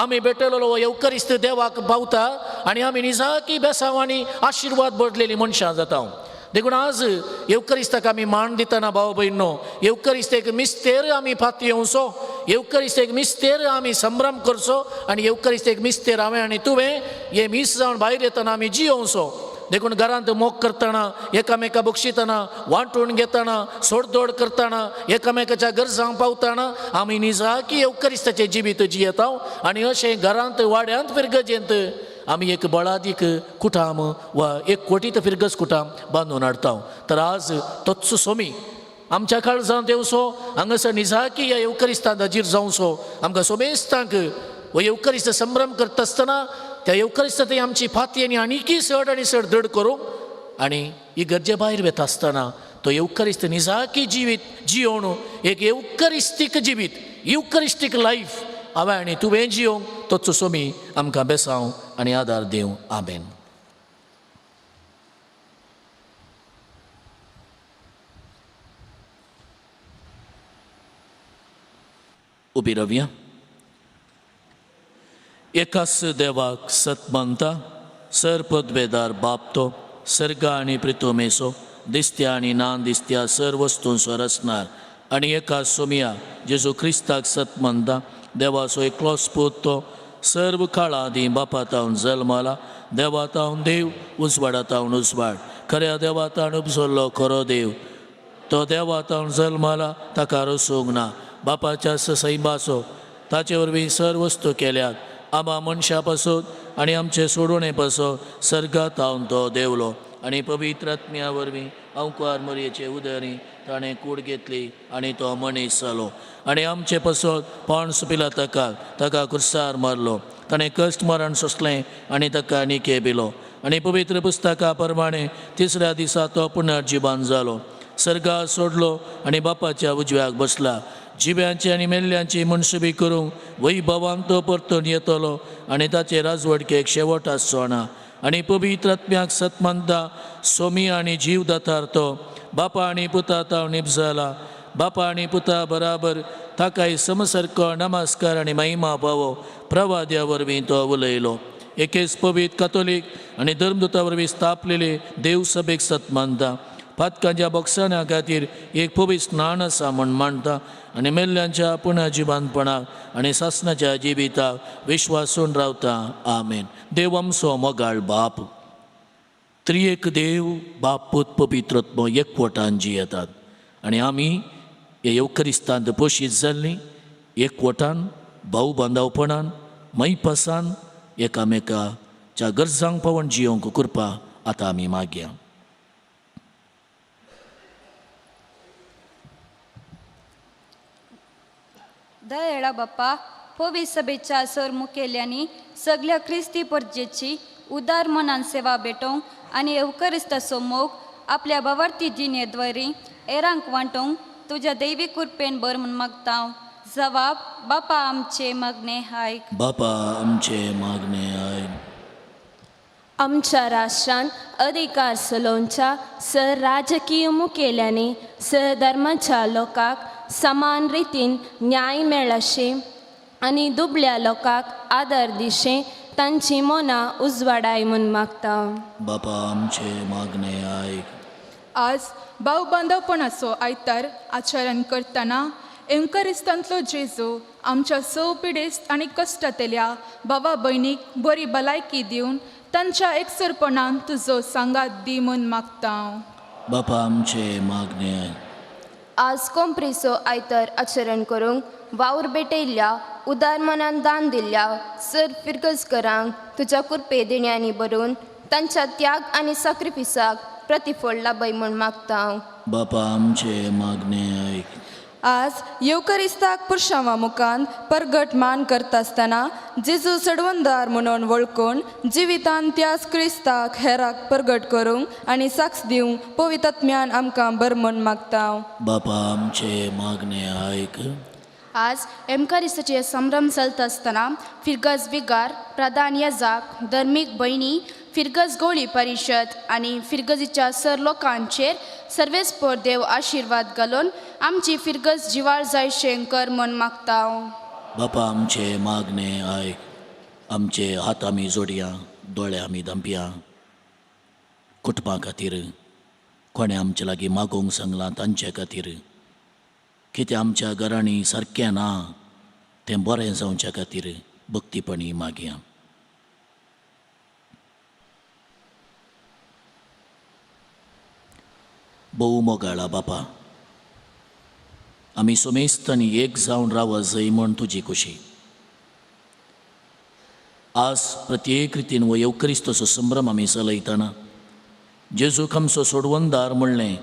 आमी भेटलेलो येवकारिस्त देवाक पावता आनी आमी निजाकी बेसांव आनी आशिर्वाद बदलेली मनशां जाता. देखून आज येवकारिस्ताक आमी मान दितना भाव भयणो, येवकारिस्त एक मिस्तेर आमी फाती येवचो, येवकारिस्त एक मिस्तेर आमी संभ्रम करचो आनी येवकारिस्त एक मिस्तेर हांवें आनी तुवें हे मीस जावन भायर येतना आमी जियोवचो. देखून घरांत मोग करतना, एकामेका बक्षितना, वांटून घेतना, सोडदोड करतना, एकामेकाच्या गरजांक पावतना आमी निजाकी येवकारिस्ताचें जिवीत जियेता. आनी अशें घरांत वाड्यांत फिरगजेंत आमी एक बळादीक कुटाम वा एक कोटीत फिरगज कुटाम बांदून हाडटा. तर आज तोच सोमी आमच्या काळजांत येवचो, हांगासर निजाकी ह्या येवकारिस्तांत हाजीर जावचो. आमकां सोमेस्तांक हो येवकारिस्त संभ्रम करता आसतना त्या येवकारिस्तांत आमची फाती आनी आनीकय चड आनी चड दृढ करूंक आनी ही गरजे भायर वता आसतना तो येवकारिस्त निजाकी जिवीत जियोवन एक येवकारिस्तीक जिवीत, युकरिस्टीक लायफ हांवें आनी तुवें जियोवंक तोच सोमी आमकां बेसांव आनी आदार दिवं. आमेन. उबी रावया. एकाच देवाक सत मानता, सर पदवेदार बाप, तो सर्ग आनी प्रितुमेचो, दिसत्या आनी ना दिसत्या सर वस्तूंचो रचणार. आनी एका सोमया जेजू क्रिस्ताक सत मानता, देवाचो एकलोच पूत, तो सर्व काळा आदीं बापा तावन जल्माला, देवा तावन देव, उजवाडा तावन उजवाड, खऱ्या देवा तावन उपजल्लो खरो देव. तो देवा तावन जल्माला, ताका रसूंक ना, बापाच्या सैबाचो. ताचे वरवीं सर वस्तू केल्यात. आमा मनशा पासून आनी आमचे सोडवणे पासून सर्गात तावन तो देवलो आनी पवित्र आत्म्या वरवीं अंकुआर मरयेचे उदरी ताणें कूड घेतली आनी तो मनीस जालो. आनी आमचे पासत पांच पिला ताका ताका कुर्सार मारलो. ताणें कश्ट मरण सोंसलें आनी ताका निके बिलो. आनी पवित्र पुस्तका प्रमाणे तिसऱ्या दिसा तो पुनर्जिवान जालो, सर्गा सोडलो आनी बापाच्या उजव्याक बसला. जिव्यांची आनी मेल्ल्यांची मनसुबी करूंक वैभवान तो परतून येतलो आनी ताचे राजवटकेक शेवट आसचो ना. आनी पवित्र आत्म्याक सत मानता, सोमी आनी जीव दातार, तो बापा आनी पुता ताव निपजाला, बापा आनी पुता बराबर ताकाय समसारको नमस्कार आनी महिमा पावो. प्रवाद्या वरवीं तो उलयलो. एकेच पवित्र कातोलीक आनी धर्मदूता वरवीं स्थापलेले देवसभेक सत मानता. पातकांच्या बोगसाण्या खातीर एक पवित्र स्नान आसा म्हण मानता. आनी मेल्ल्यांच्या पुनर्जिवानपणाक आनी सासनाच्या जिविताक विश्वासून रावता. आमेन. देव आमचो मोगाळ बाप, त्रिएक देव बाप पूत पवित्रत्म एकवटान जियेतात आनी आमी हे येवकरिस्तांत पोशीत जाल्लीं एकवटान, भाऊ बांदावपणान, मैपासान एकामेकाच्या गरजांक पावोवन जियोवंक कृपा आतां आमी मागया. दयाळा बाप्पा, पवी सभेच्या सर मुखेल्यांनी सगल्या क्रिस्ती परजेची उदार मनान सेवा भेटोवंक आनी येवकरिस्ताचो मोग आपल्या बावार्थी जिणेद्वारी एरांक वांटोवंक तुज्या दैवीक कृपेन भर म्हूण मागता. जवाब: बापा आमचे मागणे आयक. बापा आमचे मागणे आयक. आमच्या राष्ट्रांत अधिकार चलोवच्या सर राजकीय मुखेल्यांनी सर धर्माच्या लोकांक समान रितीन न्याय मेळशें आनी दुबळ्या लोकांक आदर दिशें तांची मनां उजवाडाय म्हूण मागता. बापा आमचे मागणे आयक. आज भाव बांदवपणाचो आयतार आचरण करतना एंकरिस्तांतलो जेजू आमच्या सौ पिडेस्त आनी कश्टांतल्या भावा भयणीक बरी भलायकी दिवन तांच्या एकसरपणान तुजो सांगात दी म्हूण मागता. बापा आमचे मागणे आयक. आज कोंप्रीचो आयतर आचरण करूंक वावर भेटयल्ल्या, उदार मनान दान दिल्ल्या सर फिरगजकरांक तुज्या कृपे देण्यांनी बरोवन तांच्या त्याग आनी साक्रिफिसाक प्रतिफळ लाभय म्हूण मागता. बापा आमचे मागणे आयक. आज येवकरिस्ताक पुरशांवा मुखान परगट मान करता आसतना जेजू सडवंदार म्हणून वळखून जिवितान त्याच क्रिस्ताक हेराक परगट करूंक आनी साक्ष दिवंक पवित्रत्म्यान आमकां बर म्हूण मागता. बापा आमचे मागणे आयक. आज एमकारिस्ताचे संभ्रम चलता आसतना फिरगज विगार, प्रधान यजाक, धर्मीक भयणी, फिरगज गोळी परिशद आनी फिरगजीच्या सर लोकांचेर सर्वेस्पोर देव आशिर्वाद घालून आमची फिरगज जिवाळ जायशें कर म्हूण मागता. बापा आमचे मागणे आयक. आमचे हात आमी जोडया, दोळे आमी धांपया. कुटुंबा खातीर कोणें आमचे लागीं मागोवंक सांगलां तांचे खातीर, कितें आमच्या घरांनी सारकें ना तें बरें जावच्या खातीर भक्तीपणी मागया. भोव मोगाळा बापा, आमी सोमेस्त आनी एक जावन राव जय म्हूण तुजी खुशी. आज प्रत्येक रितीन वो येवक्रिस्तचो संभ्रम आमी चलयतना जेजूक आमचो सोडवणदार म्हणलें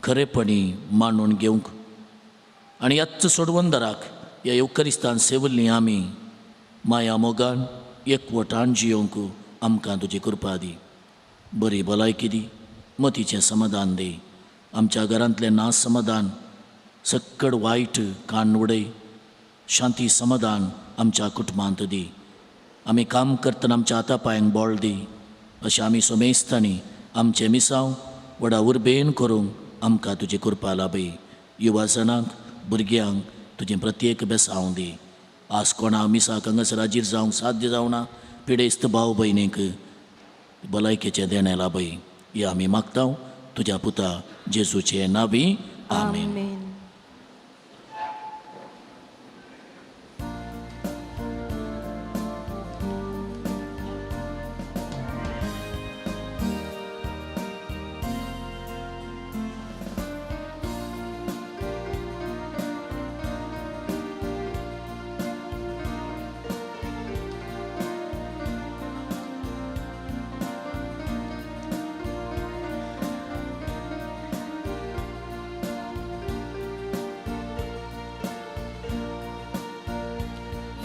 खरेपणी मांडून घेवंक आनी ह्याच सोडवणदाराक ह्या येवकरिस्तान सेवल्लीं आमी माया मोगान एकवटान जियोवंक आमकां तुजी कृपा दी. बरी भलायकी दी, मतीचें समाधान दी, आमच्या घरांतलें ना समाधान सक्कड वायट कान उडय, शांती समाधान आमच्या कुटुंबांत दी. आमी काम करतना आमच्या हाता पांयांक बळ दी. अशें आमी सोमेस्तांनी आमचें मिसांव व्हडा उर्बेन करूंक आमकां तुजी कृपा लाभय. युवा जणांक भुरग्यांक तुजें प्रत्येक बेसांव दी. आज कोणा मिसाक हांगासर हाजीर जावंक साध्य जावना पिडेस्त भाव भयणीक भलायकेचें देणें लाभय. हें आमी मागता तुज्या पुता जेजूचे नावी, आमेन.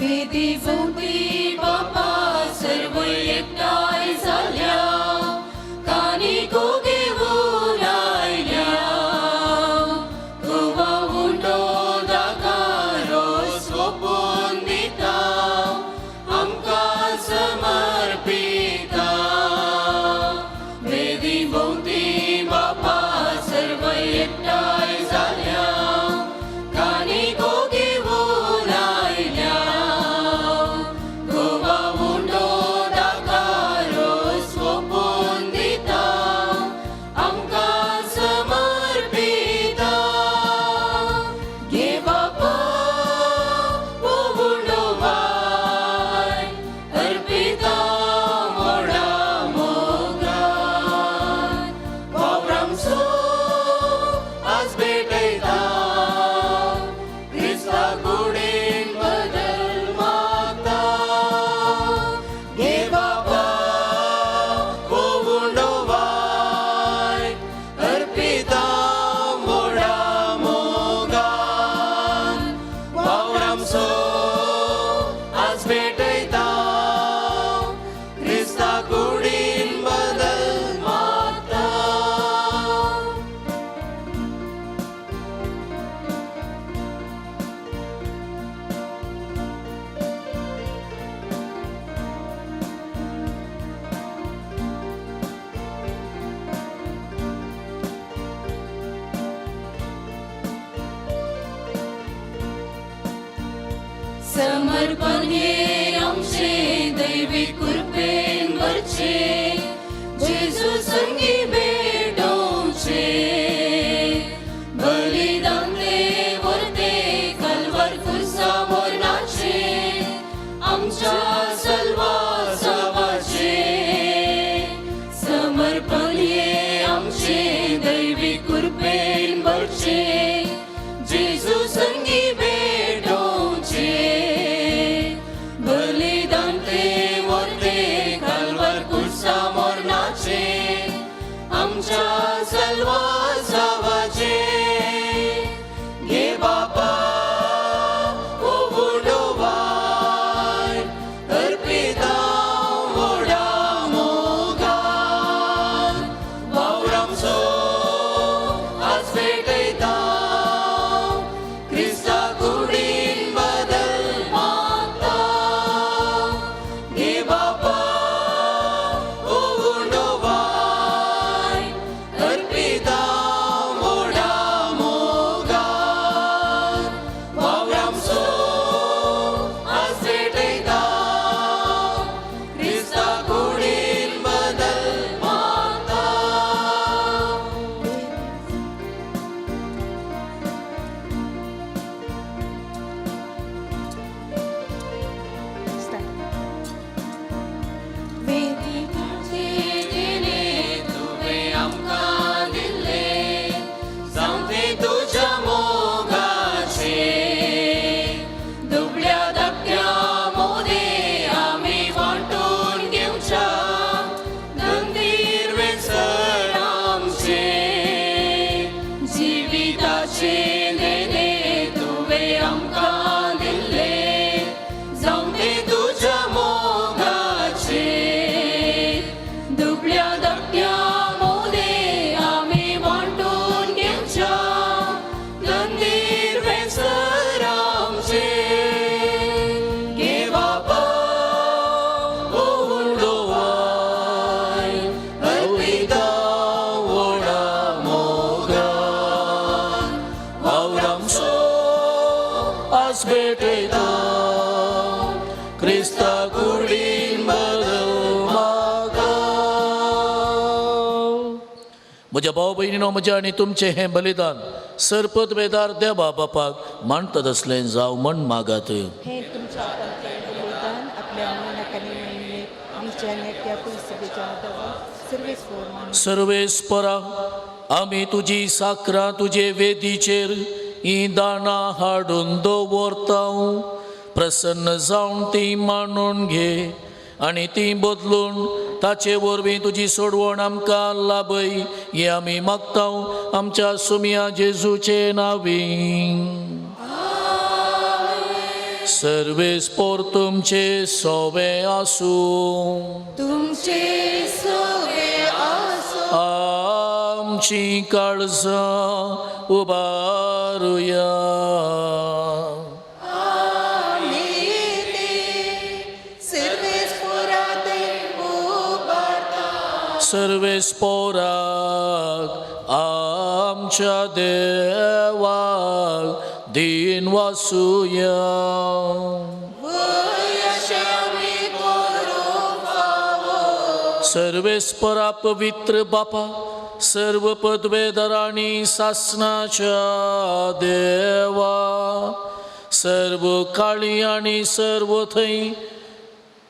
वेदी भोवती बापा सर्व एकठांय जाल्या, कानिको घेवन आयल्या, गोवा उंडो दाकारो सोपून दिता, आमकां समर्पिता. वेदी भोवती बापा सर्व एकठांय जाल्या, कानिको घेवन आयल्या, गोवा उंडो दाकारो सोपून दिता, आमकां समर्पिता. घे बापा उंडो वाय, अर्पिता मोडा मोगान, वावरामसो आज भेटयता, क्रिस्ता कुडीन बदल मागता. घे बापा उंडो वाय, अर्पिता मोडा मोगान, वावरामसो आज भेटयता, क्रिस्ता कुडीन बदल मागता. समर्पण हे आमचे दैवी कृपेन भरचे, जेजू संगी भेटोवचे, बलिदान ते व्हरते कलवर खुर्सा मरणाचे, आमच्या सल्वासावाचे. समर्पण हे आमचे दैवी कृपेन भरचे, जेजू संगी भेटोवचे, बलिदान ते व्हरते कलवर खुर्सा मरणाचे, आमच्या मोगाचे देणे तुवें आमकां दिल्ले जावं ते तुज्या मोगाचे दुबळ्या धाकट्या मोदे आमी वांटून घेवच्या तंदीर वेसर आमचे घे बापा वाय अर्पिता व्हडा मोगान वावरामसो आज भेटयता क्रिस्ता कुडीन बदल म्हाका. म्हज्या भाव भयणीनो म्हज्या आनी तुमचें हें बलिदान सरपद वेदार देवा बापाक मानतात असलें जावं म्हण मागात. हें तुमच्या हातांतलें बलिदान आपल्या मनाकानी महिमेक आमच्या नेत्या पयसुबेच्या देवा सर्वेस्पोर मान. सर्वेस्परा आमी तुजी साकरां तुजे वेदीचेर हीं दाणां हाडून दवरता. प्रसन्न जावन ती मानून घे आनी ती बदलून ताचे वरवीं तुजी सोडवण आमकां लाभय हें आमी मागता आमच्या सुमया जेजूचे नांवी. सर्वेस्पोर तुमचे सोवे आसूं. तुमचे सोवे आसो. आमची काळजां उबारुया. आमी ते सर्वेस्पोरात उबारता. सर्वेस्पोराक आमच्या देवाक दीन वासुया. वय अशें आमी करूंक फावो. सर्वेस्परा पवित्र बापा सर्व पदवेधरांनी सासनाच्या देवा सर्व काळी आनी सर्व थंय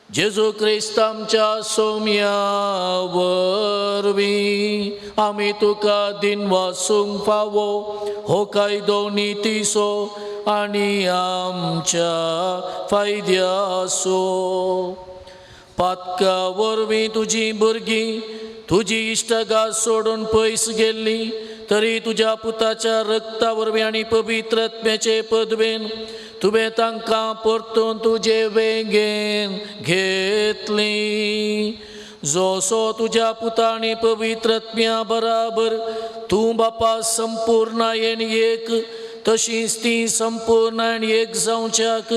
जेजू क्रिस्त आमच्या सोम्या वरवीं आमी तुका दिनवासूंक फावो हो कायदो नितीचो आनी आमच्या फायद्याचो. पातका वरवीं तुजी भुरगीं तुजी इश्टगात सोडून पयस गेल्ली तरी तुज्या पुताच्या रक्ता वरवीं आनी पवित्र आत्म्याचे पदवेन तुवें तांकां परतून तुजे वेंगेन घेतली. जोसो तुज्या पुता आनी पवित्र आत्म्या बराबर तूं बापा संपूर्णायेन एक तशीच ती संपूर्णायेन एक जावच्याक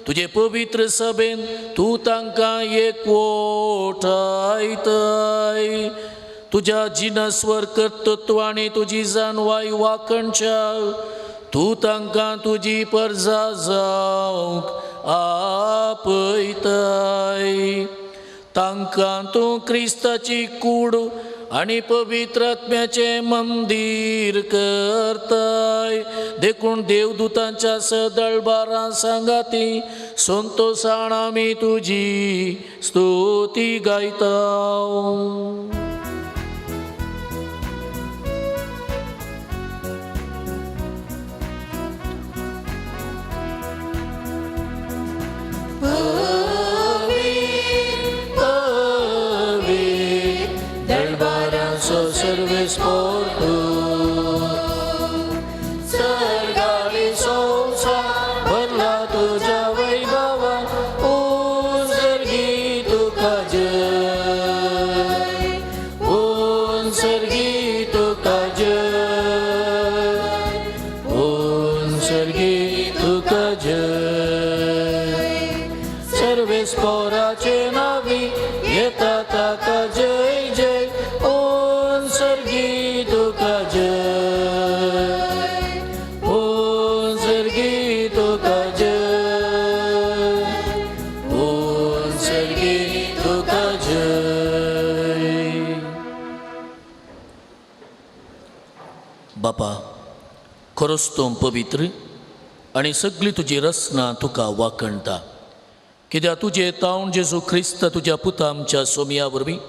तुजे पवित्र सभेन तूं तांकां एकवटायताय. तुज्या जिनस्वर कर्तृत्व आनी तुजी जानवाय वाखणच्या तूं तांकां तुजी परजा जावंक आपयताय. तांकां तूं क्रिस्ताची कूड आनी पवित्र आत्म्याचें मंदीर करताय. देखून देवदूतांच्या सदळबारां सांगाती संतोषान आमी तुजी स्तुती गायता. पवित्र दळबारांचो सर्वेस्पोर तूं सर्गाली संवसार भरला तुज्या वैभवान. उंचर्गी तुका जय, उंचर्गी तुका जय, उंचर्गी तुका जय. सर्वेस्पोराचे नावी येता ताका जय जय. उंचर्गी तुका जय, उंचर्गी तुका जय, उंचर्गी तुका जय. बापा खरोच तूं पवित्र आनी सगळी तुजी रचना तुका वाखणटा. कित्याक तुजे तावन जेजू क्रिस्त तुज्या पुता आमच्या सोमया वरवीं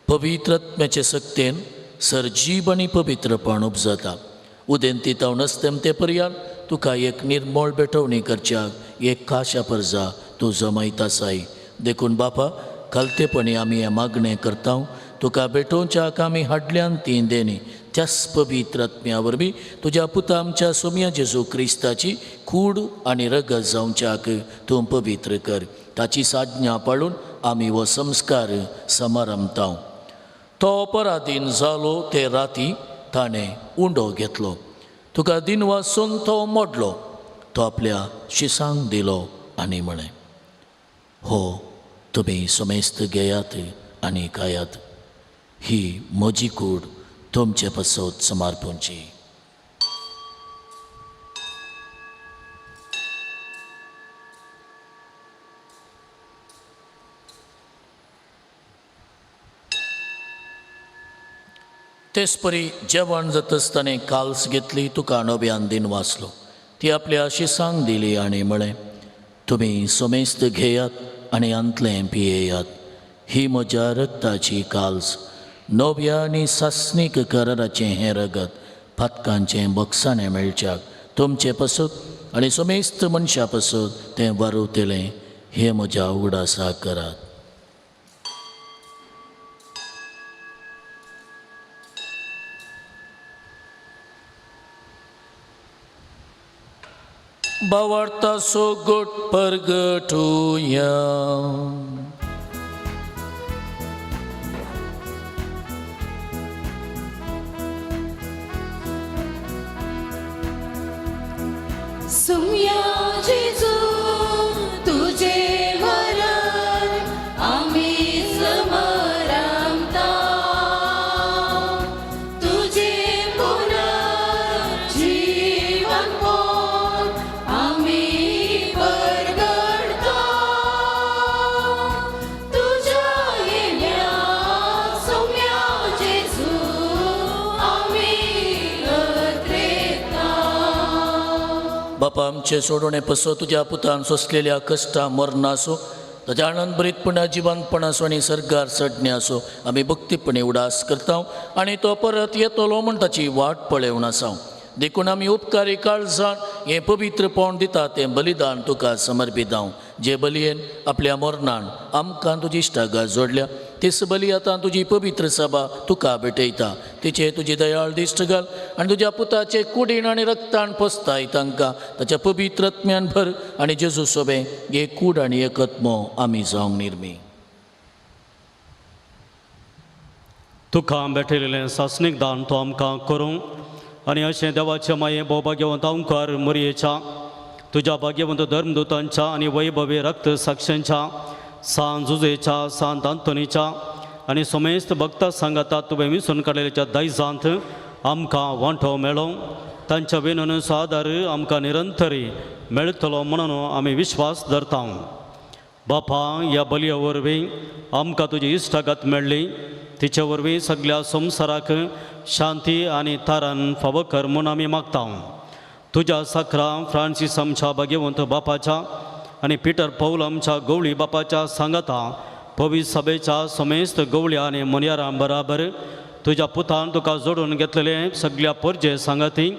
पवित्र आत्म्याचे सक्तेन सरजीब आनी पवित्रपण उपजाता. उदेंती तावन अस्तेम ते पर्यान तुका एक निर्मळ भेटवणी करच्याक एक खाशा परजा तूं जमयत आसाय. देखून बापा खालतेपणी आमी हें मागणें करता. तुका भेटोवच्याक आमी हाडल्यान ती देणी त्याच पवित्र आत्म्या वरवीं तुज्या पुता आमच्या सोम्या जेजू क्रिस्ताची कूड आनी रगत जावच्याक तूं पवित्र कर. ताची साज्ञा पाळून आमी हो संस्कार समारंभता. तो पराधीन जालो ते राती ताणें उंडो घेतलो, तुका दिनवासून तो मोडलो, तो आपल्या शिसांक दिलो आनी म्हळें, हो तुमी समेस्त घेयात आनी खायात, ही म्हजी कूड तुमचे पासत समर्पणची. तेचपरी जेवण जातच ताणें काल्स घेतली, तुका नव्यान दिन वाचलो, ती आपल्या शिसांक दिली आनी म्हळें, तुमी समेस्त घेयात आनी हांतलें पियेयात, ही म्हज्या रक्ताची काल्स, नव्या आनी सासणीक कराराचें हें रगत पातकांचें बक्षाणें मेळच्याक तुमचे पासत आनी समेस्त मनशां पासत तें वारवतलें, हें म्हज्या उगडासाक करात. बावडता गोट परगटुया. सुम्या जेजू तुझे मरण आम्ही समरामता, तुझे पुनर्जीवन आम्ही परगडता, तुझ्या येण्या सुम्या जेजू आम्ही अत्रेता. बापा आमचे सोडवणे पसो तुज्या पुतान सोंसलेल्या कश्टां मरणासो, ताच्या आनंदभरीतपणा जिवंतपणासो आनी सर्गार चडणे आसो आमी भक्तीपणी उडास करता आनी तो परत येतलो म्हूण ताची वाट पळेवन आसा. देखून आमी उपकारी काळजान हें पवित्रपण दिता तें बलिदान तुका समर्पितांव, जे बलयेन आपल्या मरणान आमकां तुजी इश्टागत जोडल्या, तीच बली आतां तुजी पवित्र सभा तुका भेटयता. तिचे तुजी दयाळ दिश्ट घाल आनी तुज्या पुताचे कुडीन आनी रक्तान पोसताय तांकां ताच्या पवित्र आत्म्यान भर आनी जेजू सोबें एक कूड आनी एक आत्मो आमी जावंक निर्मी. तुका भेटयलेलें सासणीक दान तो आमकां करूं आनी अशें देवाचे माये भोवभाग्यवंत अंकार मोरयेच्या तुज्या भाग्यवंत धर्मदूतांच्या आनी वैभवी रक्त साक्षांच्या सान जुजेच्या सांत आंतोनीच्या आनी समेस्त भक्ता सांगाता तुवें विसून काडलेल्या दायजांत आमकां वांटो मेळो, तांच्या विनून सादार आमकां निरंतरी मेळटलो म्हणून आमी विश्वास धरता. बापा ह्या बलया वरवीं आमकां तुजी इश्टागत मेळ्ळी, तिचे वरवीं सगल्या संवसाराक शांती आनी तारण फावो कर म्हूण आमी मागता. तुज्या साकरा फ्रांसीस आमच्या भाग्यवंत बापाच्या आनी पिटर पौल आमच्या गवळी बापाच्या सांगाता पवित्र सभेच्या समेस्त गवळ्या आनी मोनयारां बराबर तुज्या पुतान तुका जोडून घेतलेले सगल्या परजे सांगाती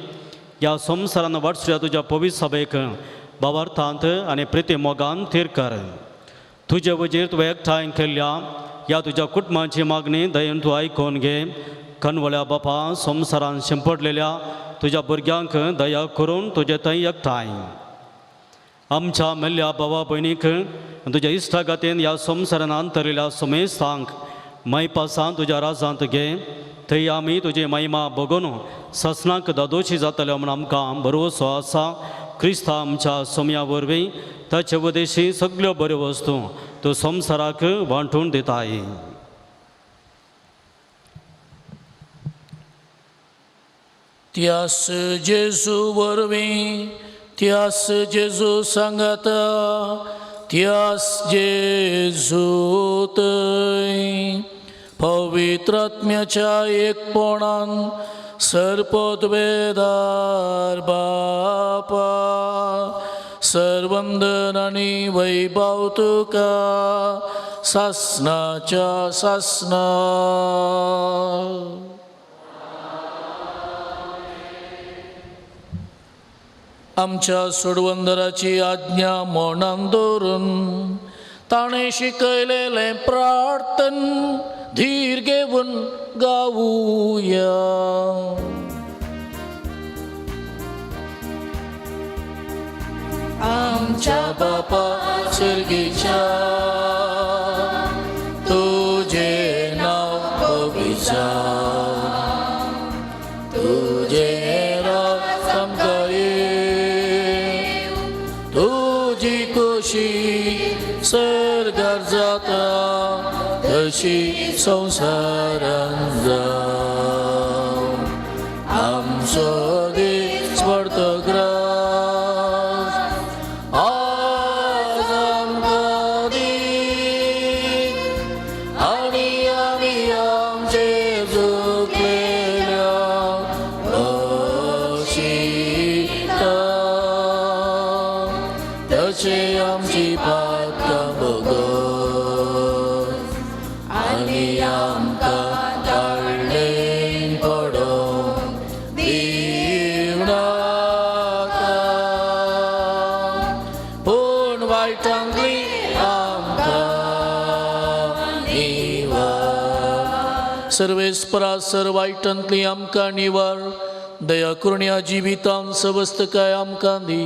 ह्या संवसारान वाटसुया तुज्या पवित्र सभेक भावार्थांत आनी प्रिती मोगान थीर कर. तुजे वजीर तुवें एकठांय केल्ल्या ह्या तुज्या कुटुंबाची मागणी दयेन तूं आयकून घे. कनवळ्या बापा संवसारान शिंपडलेल्या तुज्या भुरग्यांक दया करून तुजे थंय एकठांय आमच्या मेल्ल्या भावा भयणीक तुज्या इश्टागतीन ह्या संवसारान अंतरिल्ल्या समेस्तांक मायपासान तुज्या राजांत घे, थंय आमी तुजी महिमा बगून ससनाक दादोशी जातले म्हूण आमकां भरवसो आसा. क्रिस्ता आमच्या सोम्या वरवीं ताचे वदेशी सगल्यो बऱ्यो वस्तू तूं संवसाराक वांटून दिताय. त्यास जेजू वरवीं, त्यास जेजू सांगाता, त्यास जेजू थंय पवित्र आत्म्याच्या एकपणान सर्पद्वेदार बापा सर्वंदन आनी वैभव तुका सासनाच्या सासना. आमच्या सोडवंदराची आज्ञा मनान दवरून ताणें शिकयलेलें प्रार्थन धीर घेवन गावुया. आमच्या बापा सर्गीच्या तुझे नाव पवित्र जावं, तुझे राज आमकां येवं, तुजी खोशी सर्गार जाता तशी संवसारान जावं. आमचो दीस पडतो ग्रास आज आमकां दी आनी आमी आमचे चुकलेल्या बक्षिता तशें आमची पातकां भोगोस आनी आमकां ताळ्ळेन पडोवंक दिवं नाका पूण वायटांतली आमकां निवार. सर्वेस्परा सर वायटांतली आमकां निवार, दया करून ह्या जिवितान सवस्तकाय आमकां दी.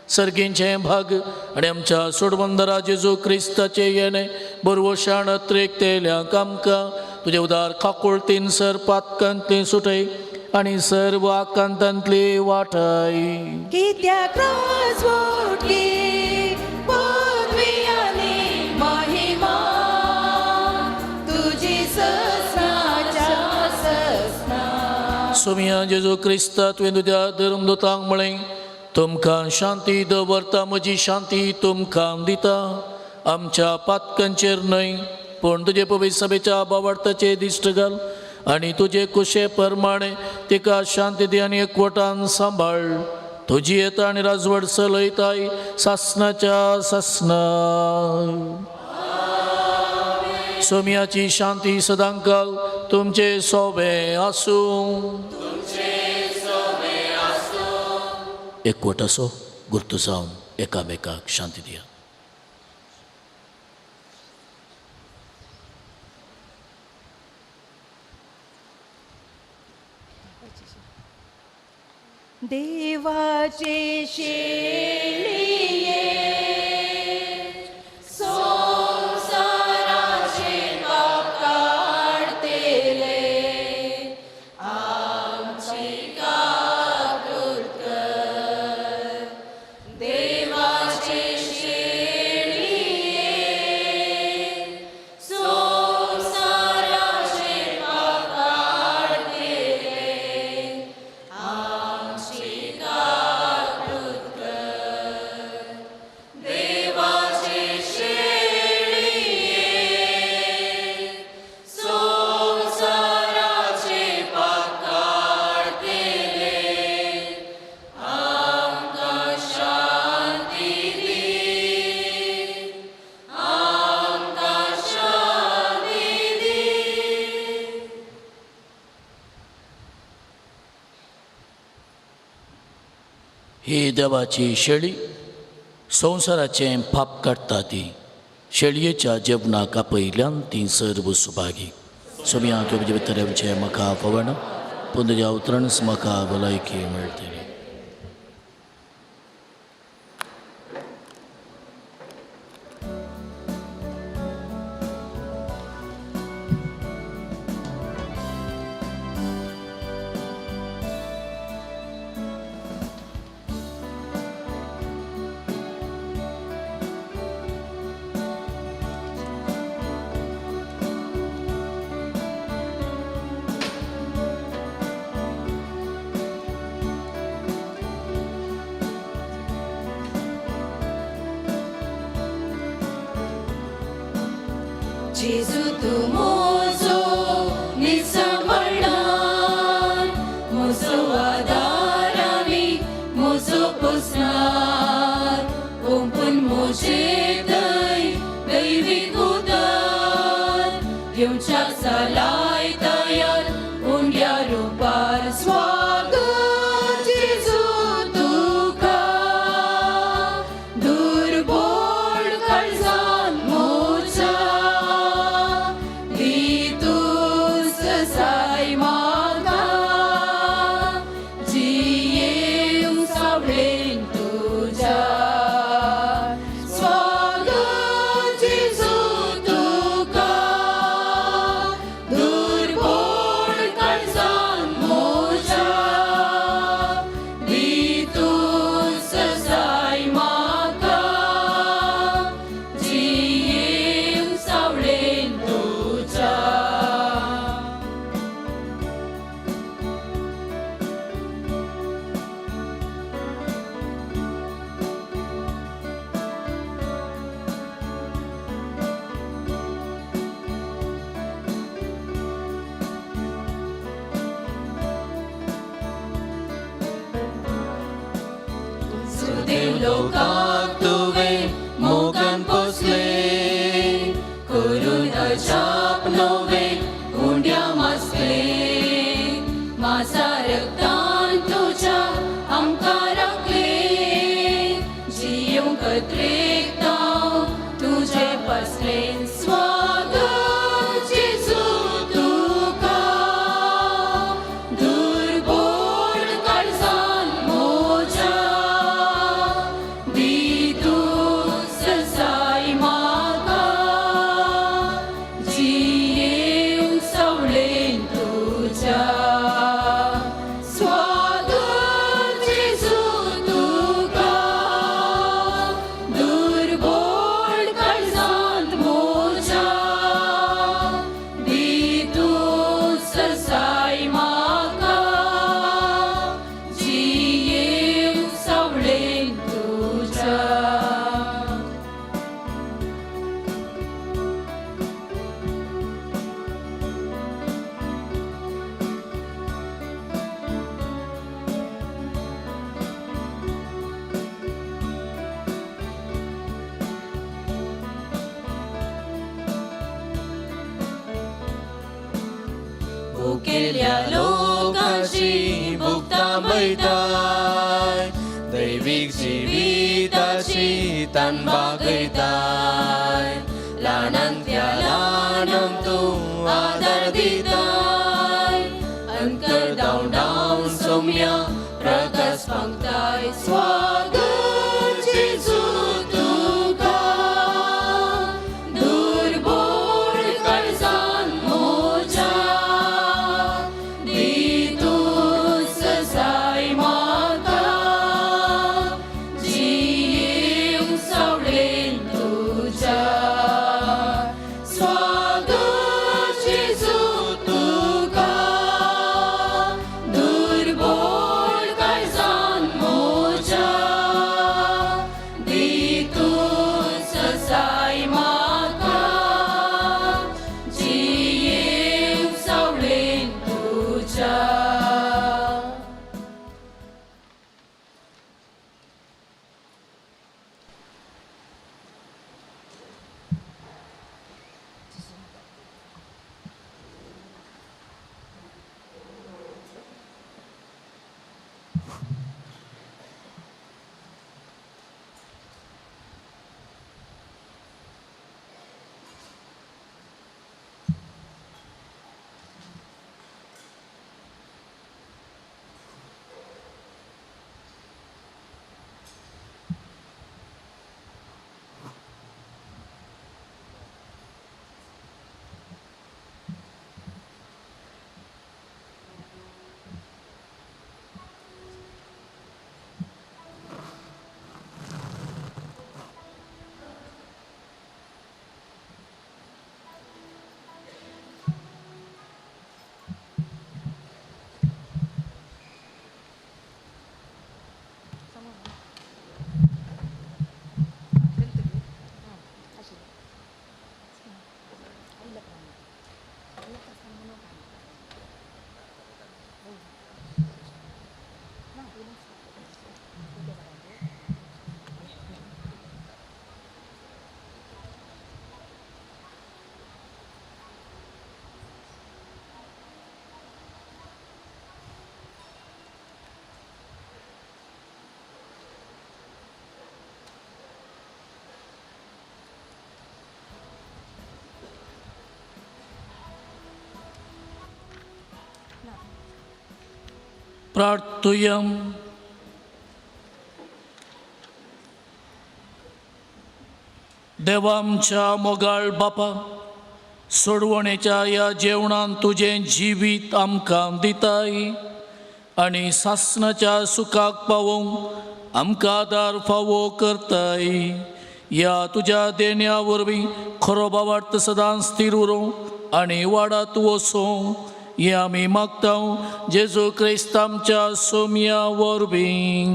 सर्गींचें भाग आनी आमच्या सोडवंदरा जेजू क्रिस्ताचें येणें बरवशाण अत्रेकतेल्यांक आमकां तुजे उदार काकुळतीन सर पातकांतली सुटय आनी सर्व आकांतांतली वाटाय. कित्याक राजवटली पदवी आनी महिमा तुजी ससनाच्या ससना. सोमिया जेजू क्रिस्ता तुवें तुज्या धर्मदूतांक म्हळें, तुमकां शांती दवरता, म्हजी शांती तुमकां दिता. आमच्या पातकांचेर न्हय पूण तुजे पवित्र सभेच्या बावडताचेर दिश्ट घाल आनी तुजे कुशे प्रमाणे तिका शांती दी आनी एकवटान सांबाळ. तुजी येता आनी राजवट चलयताय सासनाच्या सासना. सोमियाची शांती सदांकाल तुमचे सोबे आसूं. एकवट असो गुर्तू जावन एकामेकाक शांती दिया. देवाचे शेळये संवसाराचे पाप काडतेले आमची काकूत कर. देवाचे शेळये संवसाराचे पाप काडतेले आमची काकूत कर. देवाचे शेळये संवसाराचे पाप काडतेले आमकां शांती दी, आमकां शांती दी. ही देवाची शेळी संवसाराचें पाप काडटा ती शेळयेच्या जेवणाक आपयल्यान ती सर्व सुभागी. सोमिया तुमचे भितर येवचें म्हाका फवण, पूण तुज्या उतरानच म्हाका भलायकी मेळटली. जेजू तूं म्हजो निसंबळणार, म्हजो आदार आनी म्हजो पोसणार. ओंपून म्हजे थंय दैवीक उतर घेवच्याक जालाय तयार उंड्या रुपार. स्वागत जेजू तुका दुर्बोळ काळजान मोजा दी देवलोकाक तुवें मोगान पोसलें करून अजाप नवें उंड्या मासलें मासा रक्तान तुज्या आमकां राखलें जियोंक त्रेकतांव तुजें पसलें स्वागत जेजू तुका दुर्बोळ काळजान मोजा दी तूं ससाय म्हाका जियेवंक सावळेन तुज्या स्वागत जेजू तुका दुर्बोळ काळजांत मोजा दी तूं ससाय म्हाका जियेवंक सावळेन तुज्या. उकेल्या लोकांशी भुगता बैताय दैवीक जिविताची तान बागयताय ल्हानांतल्या ल्हानांक तूं आदार दिताय अंतर धांवडावन सोम्या प्रकाश पांगताय स्वागत जेजू तुका दुर्बोळ काळजान मोजा दी तूं ससाय म्हाका जियेवंक सावळेन तुज्या स्वागत जेजू तुका दुर्बोळ काळजान मोजा दी तूं ससाय म्हाका जियेवंक सावळेन तुज्या. प्रार्थुयम. देवा आमच्या मोगाळ बापा, सोडवणेच्या ह्या जेवणान तुजें जिवीत आमकां दिताय आनी सासणाच्या सुखाक पावोवंक आमकां आदार फावो करताय. ह्या तुज्या देण्या वरवीं खरो बावार्थ सदांच स्थिर उरूं आनी वाडात वचूं हें आमी मागता जेजू क्रिस्त आमच्या सोम्या वरवीं.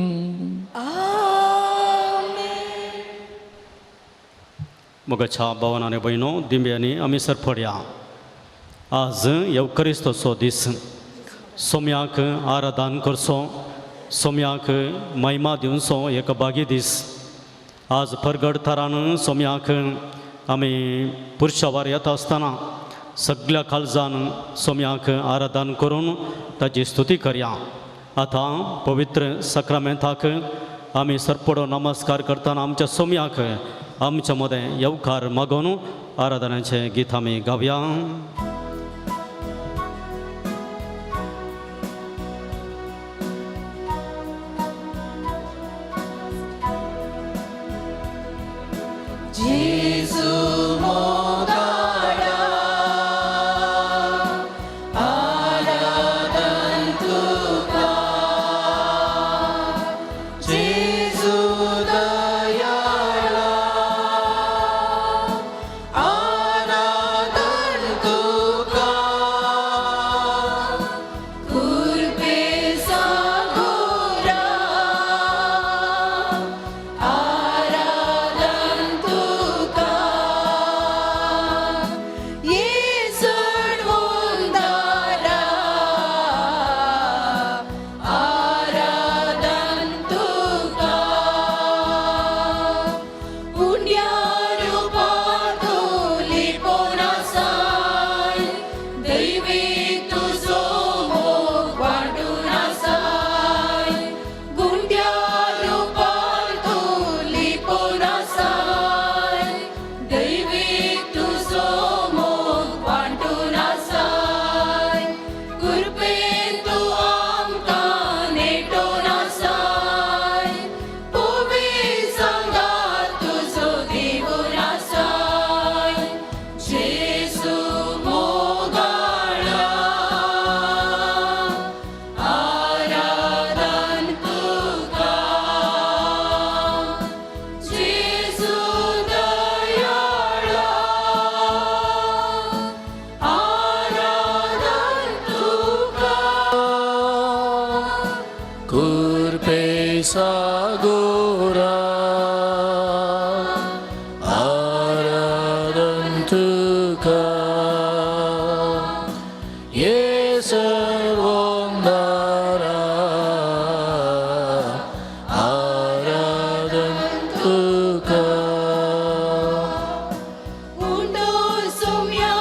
मोगाच्या भावान आनी भयणो, दिंब्यांनी आमी सरपडया. आज येवकरिस्तचो दीस. सोम्याक आराधन करचो सोम्याक महिमा दिवचो एक भागी दीस. आज परगट थरान सोम्याक आमी पुरशावार येता आसतना सगल्या काळजान सोम्याक आराधन करून ताची स्तुती करया. आतां पवित्र सक्रामेंताक आमी सरपडो नमस्कार करतना आमच्या सोम्याक आमच्या मदें येवकार मागून आराधनाचें गीत आमी गावया. जेजू मोगाळा आराधन तुका, जेजू दयाळा आराधन तुका, कृपे सागोरा आराधन तुका, येसुण उंदारा आराधन तुका, उंड्या रुपांत लिपोवन आसाय, दैवी तुजो मोग वांटून आसाय, गुंड्या रुपांत लिपोवन आसाय, दैवी तुजो मोग वांटून आसाय, कृपेन तूं आमकां नेटोवन आसाय, पवित्र सांगात तुजो दिवन आसाय, जेजू मोगाळा आराधन तुका, जेजू दयाळा आराधन तुका. कृपे सागोरा आराधन तुका, ये सर्वोंदारा आराधन तुका. उंडो सोम्या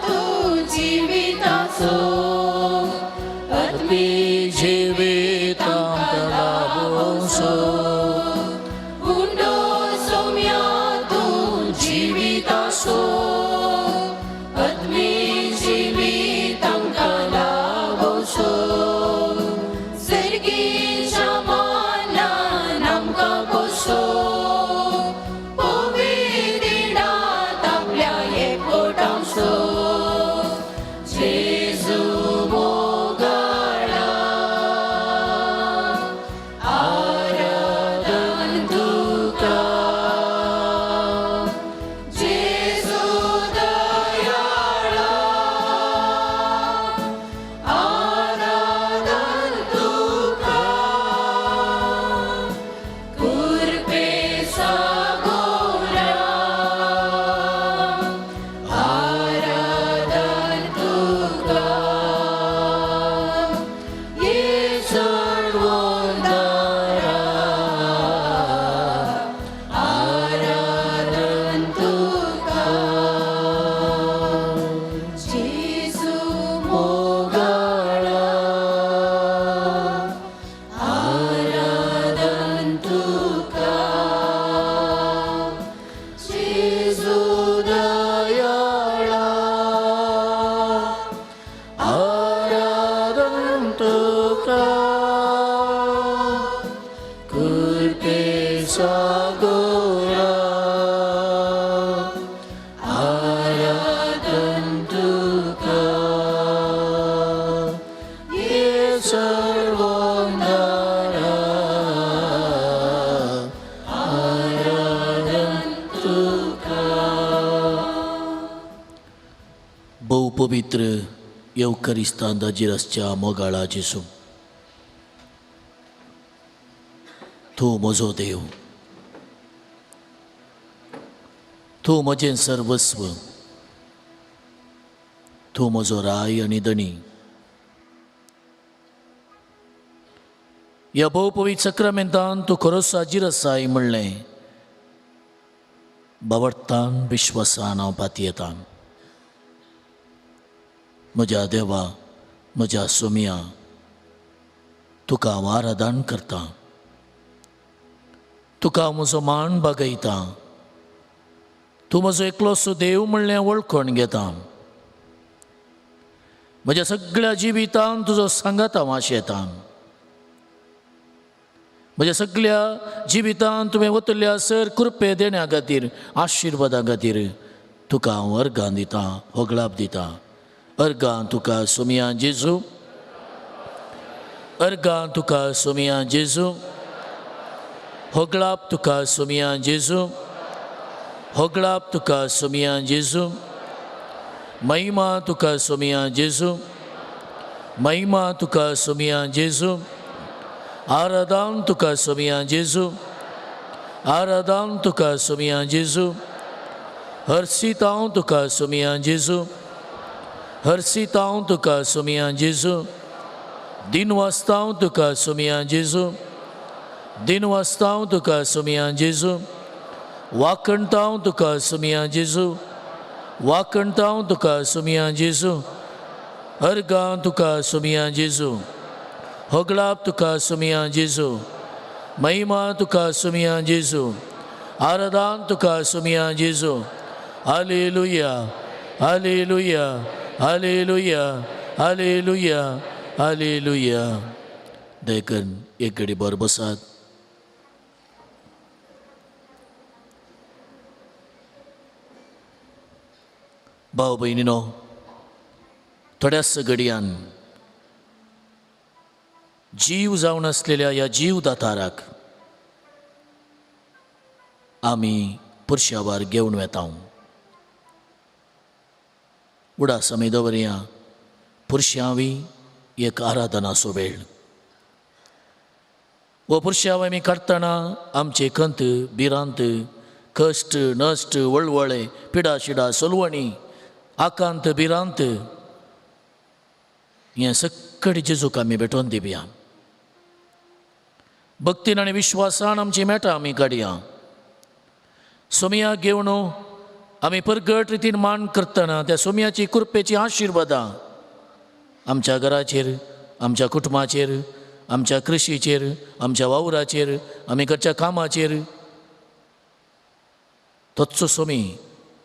तूं जिविताचो, आत्मीक जिवितांक लाभोसो, उंडो सोम्या तूं जिविताचो, आत्मीक जिवितांक लाभोसो, सर्गीच्या मानान आमकां पोसो, पवित्र दिणांत आपल्या एकवटांचो, जेजू मोगाळा आराधन तुका, जेजू दयाळा आराधन तुका, कृपे सागोरा आराधन तुका, ये सर्वोंदारा आराधन तुका, जेजू मोगाळा आराधन तुका, जेजू दयाळा आराधन तुका, कृपे सागोरा आराधन तुका, ये सर्वोंदारा आराधन तुका. भोव पवित्र येवकरिस्तान दाजीर आसच्या मोगाळा जेजू, तूं म्हजो देव, तूं म्हजें सर्वस्व, तूं म्हजो राय आनी धणी. ह्या भोवपवीत सक्रामेंतान तूं खरोच हाजीर आसाय म्हणलें बावडतान विश्वासान हांव पातयेतां. म्हज्या देवा, म्हज्या सोमया, तुका हांव आराधन करतां, तुका हांव म्हजो मान बागयतां, तूं म्हजो एकलोसो देव म्हणलें वळखून घेता. म्हज्या सगळ्या जिवितान तुजो सांगात हांव आशेतां. म्हज्या सगळ्या जिवितान तुवें वतल्या सर कृपे देण्या खातीर, आशिर्वादा खातीर तुका हांव अर्गां दितां, होगळाप दितां. अर्गां तुका सोमया जेजू, अर्गां तुका सोमया जेजू, होगळाप तुका सोमया जेजू, होगळाप तुका सोमया जेजू, महिमा तुका सोमया जेजू, महिमा तुका सोमया जेजू, आराधन तुका सोमया जेजू, आराधन तुका सोमया जेजू, हर्षित हांव तुका सोमया जेजू, हर्षित हांव तुका सोमया जेजू, दिन वाजता हांव तुका सोमया जेजू, दिन वाजता हांव तुका सोमया जेजू, वाकणता हांव तुका सोमया जेजू, वाकणता हांव तुका सोमया जेजू, अर्गां तुका सोमया जेजू, होगळाप तुका सोमया जेजू, महिमा तुका सोमया जेजू, आराधन तुका सोमया जेजू. हालेलुया, हालेलुया, हालेलुया, हालेलुया, हालेलुया. दयकन एक घडी बर बसात. भाव भयणीनो, थोड्याच घडयान जीव जावन आसलेल्या ह्या जीव दाताराक आमी पुरशावार घेवन वेता. उडास आमी दवरया पुरशावी एक आराधनाचो वेळ. हो पुरशाव आमी काडटना आमचे खंत, भिरांत, कश्ट, नश्ट, वळवळे, पिडा शिडा, सोलवणी, आकांत, भिरांत हें सगळें जेजूक आमी भेटोवन दिवया. भक्तीन आनी विश्वासान आमची मेटां आमी काडया. सोमयाक घेवन आमी परगट रितीन मान करतना त्या सोमयाची कृपेची आशिर्वादां आमच्या घराचेर, आमच्या कुटुंबाचेर, आमच्या कृशीचेर, आमच्या वावराचेर, आमी करच्या कामाचेर तोच सोमी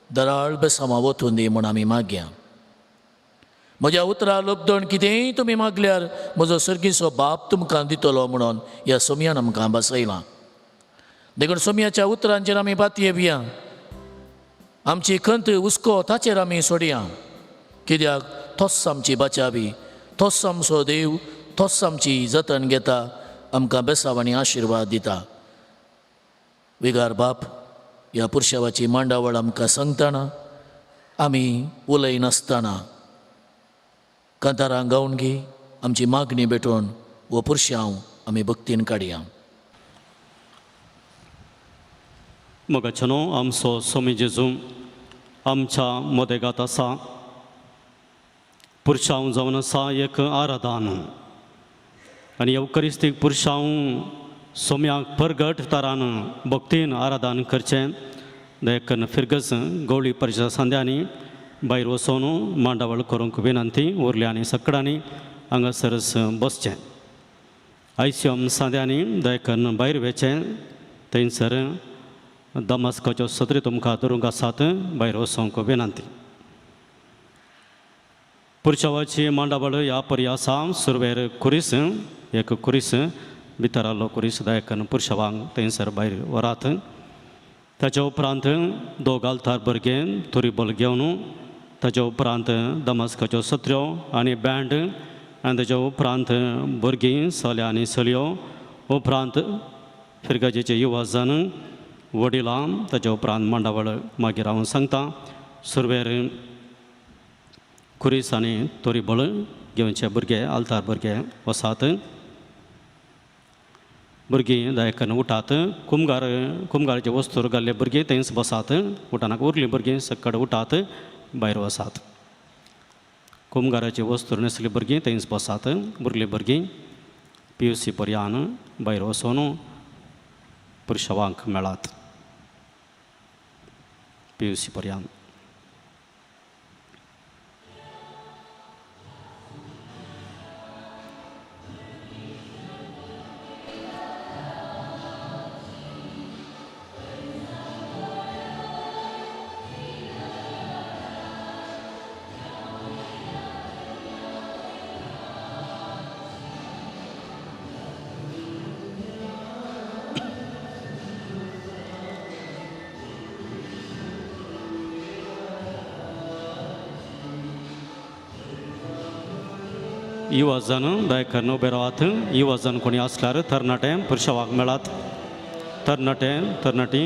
दराळ बेसामा वतून दी म्हूण आमी मागया. म्हज्या उतरां लब्दण कितेंय तुमी मागल्यार म्हजो सर्गीचो बाप तुमकां दितलो म्हणून ह्या सोमयान आमकां बसयलां. देखून सोमयाच्या उतरांचेर आमी पातयेवया. आमची खंत, हुस्को ताचेर आमी सोडया, कित्याक तोच आमची बचावी, तोच आमचो देव, तोच आमची जतन घेता, आमकां बेसाव आनी आशिर्वाद दिता. विगार बाप ह्या पुरशावाची मांडावळ आमकां सांगतना आमी उलयनासतना कांतारां गावन गी आमची मागणी भेटोवन हो पुरशांव आमी भक्तीन काडया. मोगाच्यानो, आमचो सोमी जेजू आमच्या मदेगात आसा. पुरशांव जावन आसा एक आराधन आनी येवकरिस्तीक पुरशांव सोम्याक परगट तरान भक्तीन आराधन करचें. देखून फिरगज गवळी परिशदा सांद्यांनी भायर वचून मांडावळ करूंक विनंती. उरल्या आनी सकडांनी हांगासरच बसचें. आयसीएम सांद्यांनी देखून भायर वेचें. थंयसर दमास्काच्यो सत्री तुमकां धरूंक आसात. भायर वचूंक विनंती. पुरशावाची मांडावळ ह्या परी आसा. सुरवेर कुरीस, एक कुरीस भितर आसलो कुरीस दायकन पुरशावांक थंयसर भायर व्हरात. ताच्या उपरांत दोग आल्तार भुरगे तुरी बोल घेवन, ताच्या उपरांत दमास्काच्यो सत्र्यो आनी बँड, आनी ताच्या उपरांत भुरगीं चले आनी चलयो, उपरांत फिरगजेचे युवा जन, वडिलां, ताच्या उपरांत मांडावळ मागीर हांव सांगता. सुरवेर कुरीस आनी तोरी बळ घेवचे भुरगे आल्तार भुरगे वसात. भुरगीं दायकन उठात. कुमगार कुमगाराचे वस्तूर घाल्ले भुरगीं थंयच बसात. उठानाक उरलीं भुरगीं सक्कड उठात, भायर वसात. कुमगाराचे वस्तूर न्हेसली भुरगीं थंयच बसात. उरलीं भुरगीं पी यू सी पर्यान भायर वचून पुरशावांक मेळात पी यू सी पर्यान. युवा जण दयाकरून उबे रावात. युवा जण कोणी आसल्यार तरणाटे पुरशावाक मेळात. तरणाटे तरणाटी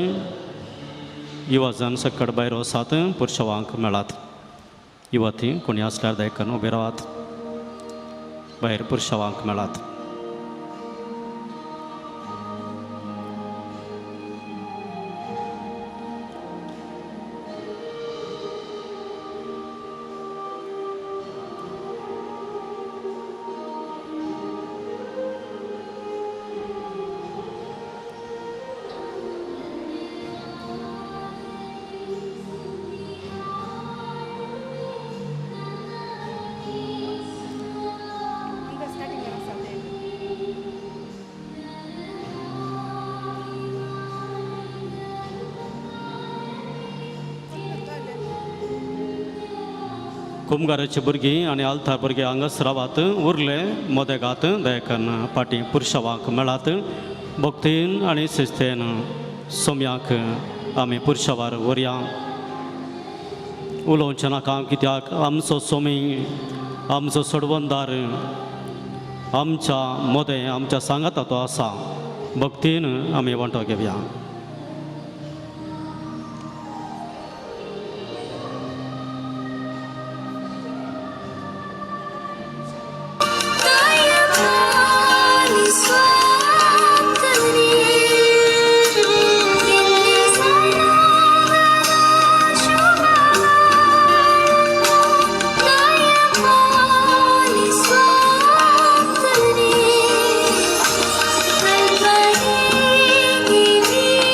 युवा जण सकट भायर वसात पुरशावांक मेळात. युवती कोणी आसल्यार दयाकरून उबे रावात भायर पुरशावांक मेळात. आमकां स्टार्टींग आसा तें. कुमगाराचे भुरगीं आनी आल्तार भुरगे हांगाच रावात. उरले मोदेगात दयाकन्न फाटीं पुरशावांक मेळात. भक्तीन आनी शिस्तेन सोम्याक आमी पुरशावार व्हरया. उलोवचें नाका कित्याक आमचो सोमी आमचो सोडवणदार आमच्या मोदें आमच्या सांगाता तो आसा. भक्तीन आमी वांटो घेवया. Thank you.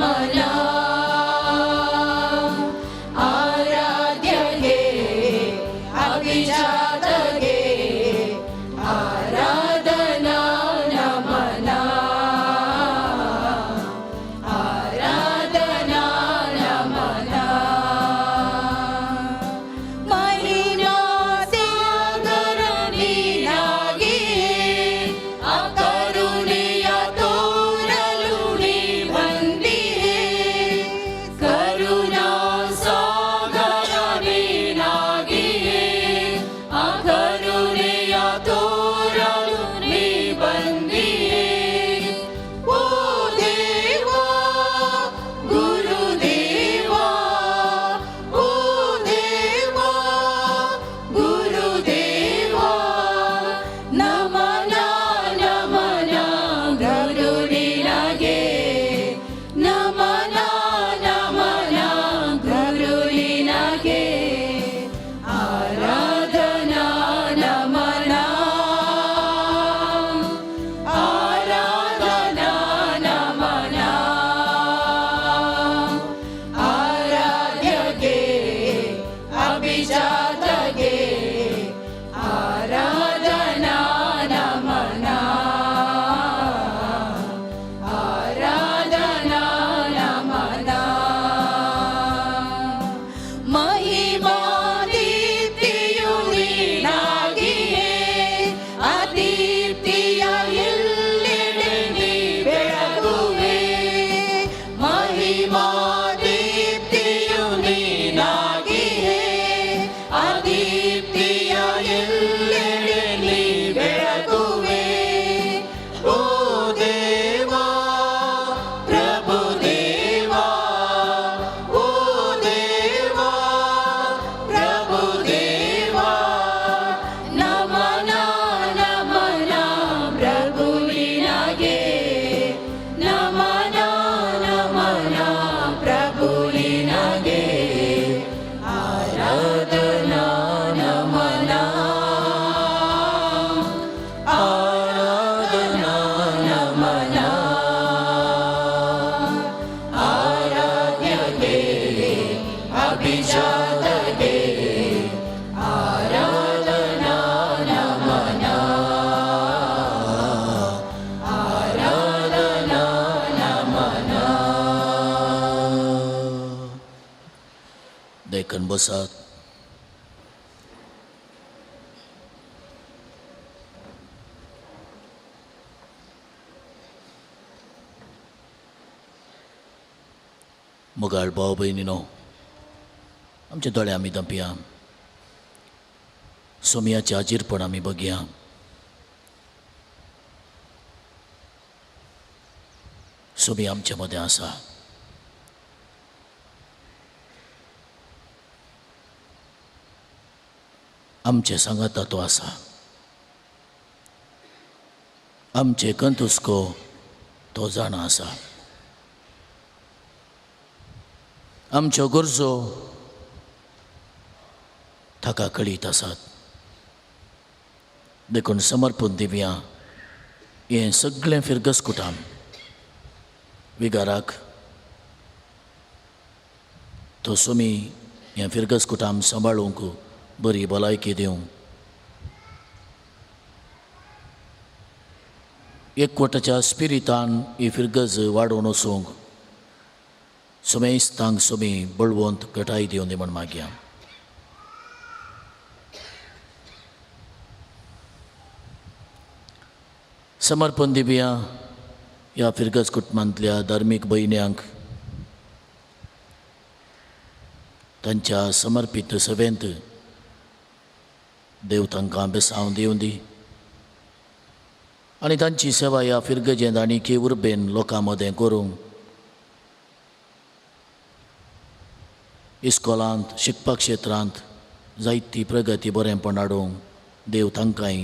नमना आराध्य गे अभिजात गे आराधना नमना आराधना नमना महिमा सागर नीनागे अकरुणेय तोरलुणी ಬಂದಿಹೆ ಕರುಣಾ ಸಾಗರ ನೀನಾಗಿಯೇ ಅಕರುಣೆಯ ತೋರಲು ನೀ ಬಂದಿಯೇ ಓ ದೇವಾ ಗುರುದೇವಾ ಓ ದೇವಾ ಗುರುದೇವಾ ನಮನ ನಮನ ಗುರು ನಿನಗೆ ನಮನ ನಮನ ಗುರು ನಿನಗೆ ಆರಾಧನಾ ನಮನ ಆರಾಧನಾ ನಮನ ಆರಾಧ್ಯಗೆ ಅಭಿಜಾತಗೆ ಆರಾಧನಾ ನಮನ ಆರಾಧನಾ ನಮನ ಮಹಿಮಾ ದೀಪ್ತಿಯು ನೀನಾಗಿಯೇ ಅದೀಪ್ತಿಯ ಎಲ್ಲೆಡೆ ನೀ ಬೆಳಗುವೆ ಮಹಿಮಾ ದೀಪ್ತಿಯು ನೀನಾಗಿಯೇ ಅದೀಪ್ತಿಯ ಎಲ್ಲೆಡೆ ನೀ ಬೆಳಗುವೆ ಓ ದೇವಾ ಪ್ರಭು ದೇವಾ ಓ ದೇವಾ ಪ್ರಭು ದೇವಾ ನಮನ ನಮನ ಪ್ರಭು ನಿನಗೆ ನಮನ ನಮನ ಪ್ರಭು ನಿನಗೆ ಆರಾಧನಾ ನಮನ ಆರಾಧನಾ ನಮನ ಆರಾಧ್ಯಗೆ ಅಭಿಜಾತಗೆ ಆರಾಧನಾ ನಮನ ಆರಾಧನಾ ನಮನ देखन बसात. मोगाळ भाव भयणीनो, आमचे दोळे आमी धांपया, सोमयाचें हाजीरपण आमी बघया. सोमी आमचे मदें आसा. आमचे सांगाता तो आसा. आमचे कंतुस्को तो जाणा आसा. आमच्यो गरजो ताका कळीत आसात. देखून समर्पण दिवया हें सगळें फिरगस कुटाम विगाराक. तो सोमी हें फिरगस कुटाम सांबाळूंक बरी भलायकी दिवं, एकवटाच्या स्पिरितान ही फिरगज वाडोवन वचूंक सुमेस्तांक सोमी बळवंत घटाय दिवन दी म्हण मागया. समर्पण दिवया ह्या फिरगज कुटुंबांतल्या धार्मीक भयण्यांक तांच्या समर्पीत सभेंत देव तांकां बेसांव दिवं दी आनी तांची सेवा ह्या फिरगजेंत आनी उर्बेन लोकां मदें करूंक, इस्कोलांत शिकपाक क्षेत्रांत जायती प्रगती बरेंपण हाडूंक देव तांकांय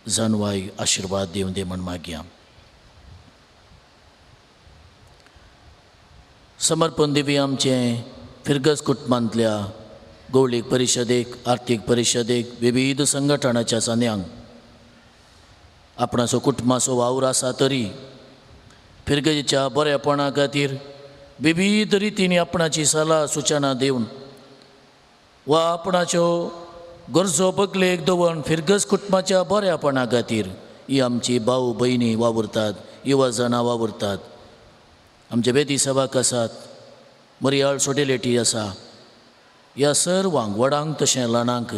जानवाय आशिर्वाद दिवं दी म्हण मागया. समर्पण दिवया आमचें फिरगज कुटुंबांतल्या गौळीक परिशदेक, आर्थीक परिशदेक, विविध संघटनाच्या चान्यांक. आपणाचो कुटुंबाचो वावर आसा तरी फिरगजेच्या बरेपणा खातीर विविध रितींनी आपणाची सलाह सुचना दिवन वा आपणाच्यो गरजो बगलेक दवरून फिरगज कुटुंबाच्या बऱ्यापणा खातीर ही आमची भाव भयणी वावुरतात, युवा जाणां वावुरतात. आमचे बेदी सभाक आसात, मरियाळ सोडेलेटी आसा. ह्या सर्वांक व्हडांक तशें ल्हानांक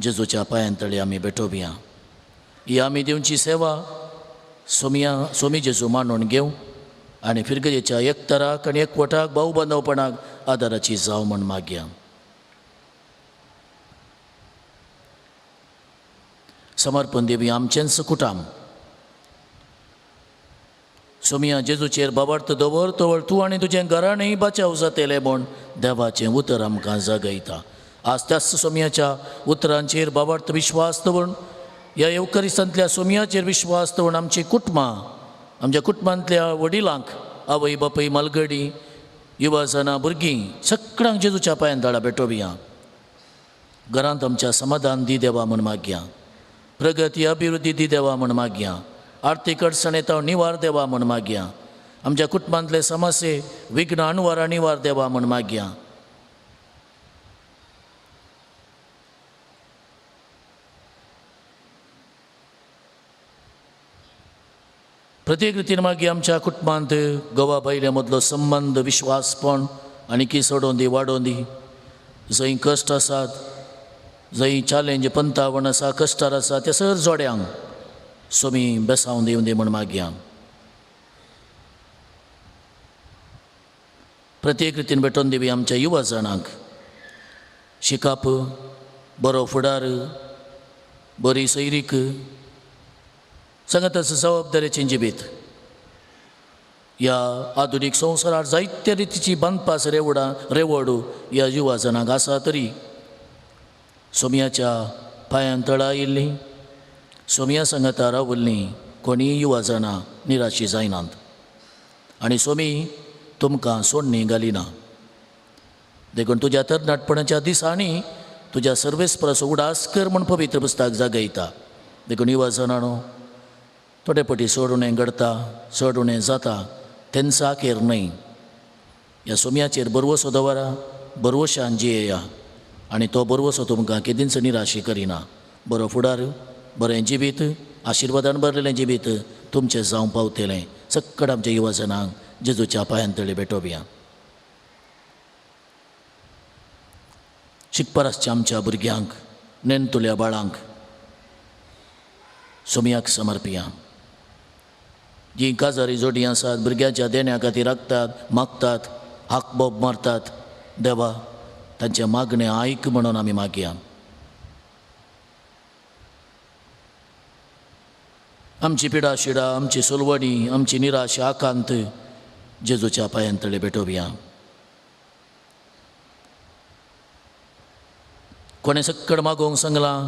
जेजूच्या पांयां तळी आमी भेटोवया. ही आमी दिवची सेवा सोमया सोमी जेजू मानून घेवं आनी फिरगजेच्या एकतराक आनी एकवटाक भाव बांदवपणाक आदाराची जावं म्हूण मागया. समर्पण देवी आमचेंच कुटाम. सोमिया जेजूचेर बाबार्थ दवर तवळ तूं आनी तुजें घराणें बचाव जातलें म्हूण देवाचें उतर आमकां जागयता. आज त्याच सोमयाच्या उतरांचेर बाबार्थ विश्वास दवरून ह्या येवकरिस्तांतल्या सोमयाचेर विश्वास दवरून आमची कुटुंबां, आमच्या कुटुंबांतल्या वडिलांक, आवय बापूय, मालगडी, युवा जाणां, भुरगीं सगळ्यांक जेजूच्या पांयान दाडा भेटोवया. घरांत आमच्या समाधान दी देवा म्हूण मागया. प्रगती अभिवृद्धी दी देवा म्हूण मागया. आर्थीक अडचण येता निवार देवा म्हूण मागया. आमच्या कुटुंबांतले समस्ये विघ्न अणवार निवार देवा म्हूण मागया. प्रत्येक रितीन मागीर आमच्या कुटुंबांत गोवा बायले मदलो संबंद विश्वासपण आनी सोडोवन दी वाडोवन दी. जंय कश्ट आसात, जंय चॅलेंज पंतावण आसा, कश्टार आसा त्या सर जोड्यांक सोमी बेसावन दिवन दी म्हूण मागया. प्रत्येक रितीन भेटोवन दिवी आमच्या युवा जाणांक शिकाप, बरो फुडार, बरी सैरीक, सांगात जबाबदारेचें जिवीत. ह्या आधुनीक संवसारार जायते रितीची बांदपास रेवडां रेवडू ह्या युवा जाणांक आसा तरी सोमयाच्या पांयान तळा आयिल्लीं, सोमया सांगाता रावल्लीं कोणीय युवा जाणां निराशी जायनात आनी सोमी तुमकां सोडणी घालिना. देखून तुज्या तरणाटपणाच्या दिसांनी तुज्या सर्वेस्पराचो उडास कर म्हूण पवित्र पुस्तक जागयता. देखून युवा जाणांनो, थोडे पटी चड उणें घडता, चड उणें जाता, तेंचो आखेर न्हय. ह्या सोमयाचेर बरवसो दवरा, बरवशान जियेया आनी तो बरवसो तुमकां केदींच निराशी करिना. बरो फुडार, बरें जिवीत, आशिर्वादान भरलेलें जिवीत तुमचें जावं पावतलें. सक्कड आमच्या युवा जाणांक जेजूच्या पांयान तळी भेटोवया. शिकपार आसच्या आमच्या भुरग्यांक, नेणतुल्या बाळांक सोमयाक समर्पिया. जीं काजारी जोडी आसात, भुरग्यांच्या देण्या खातीर राखतात, मागतात, हाक बोब मारतात, देवा तांचें मागणें आयक म्हणून आमी मागया. आमची पिडा शिडा, आमची सोलवणी, आमची निराशा, आकांत जेजूच्या पांयान तळे भेटोवया. कोणें सक्कड मागोवंक सांगलां,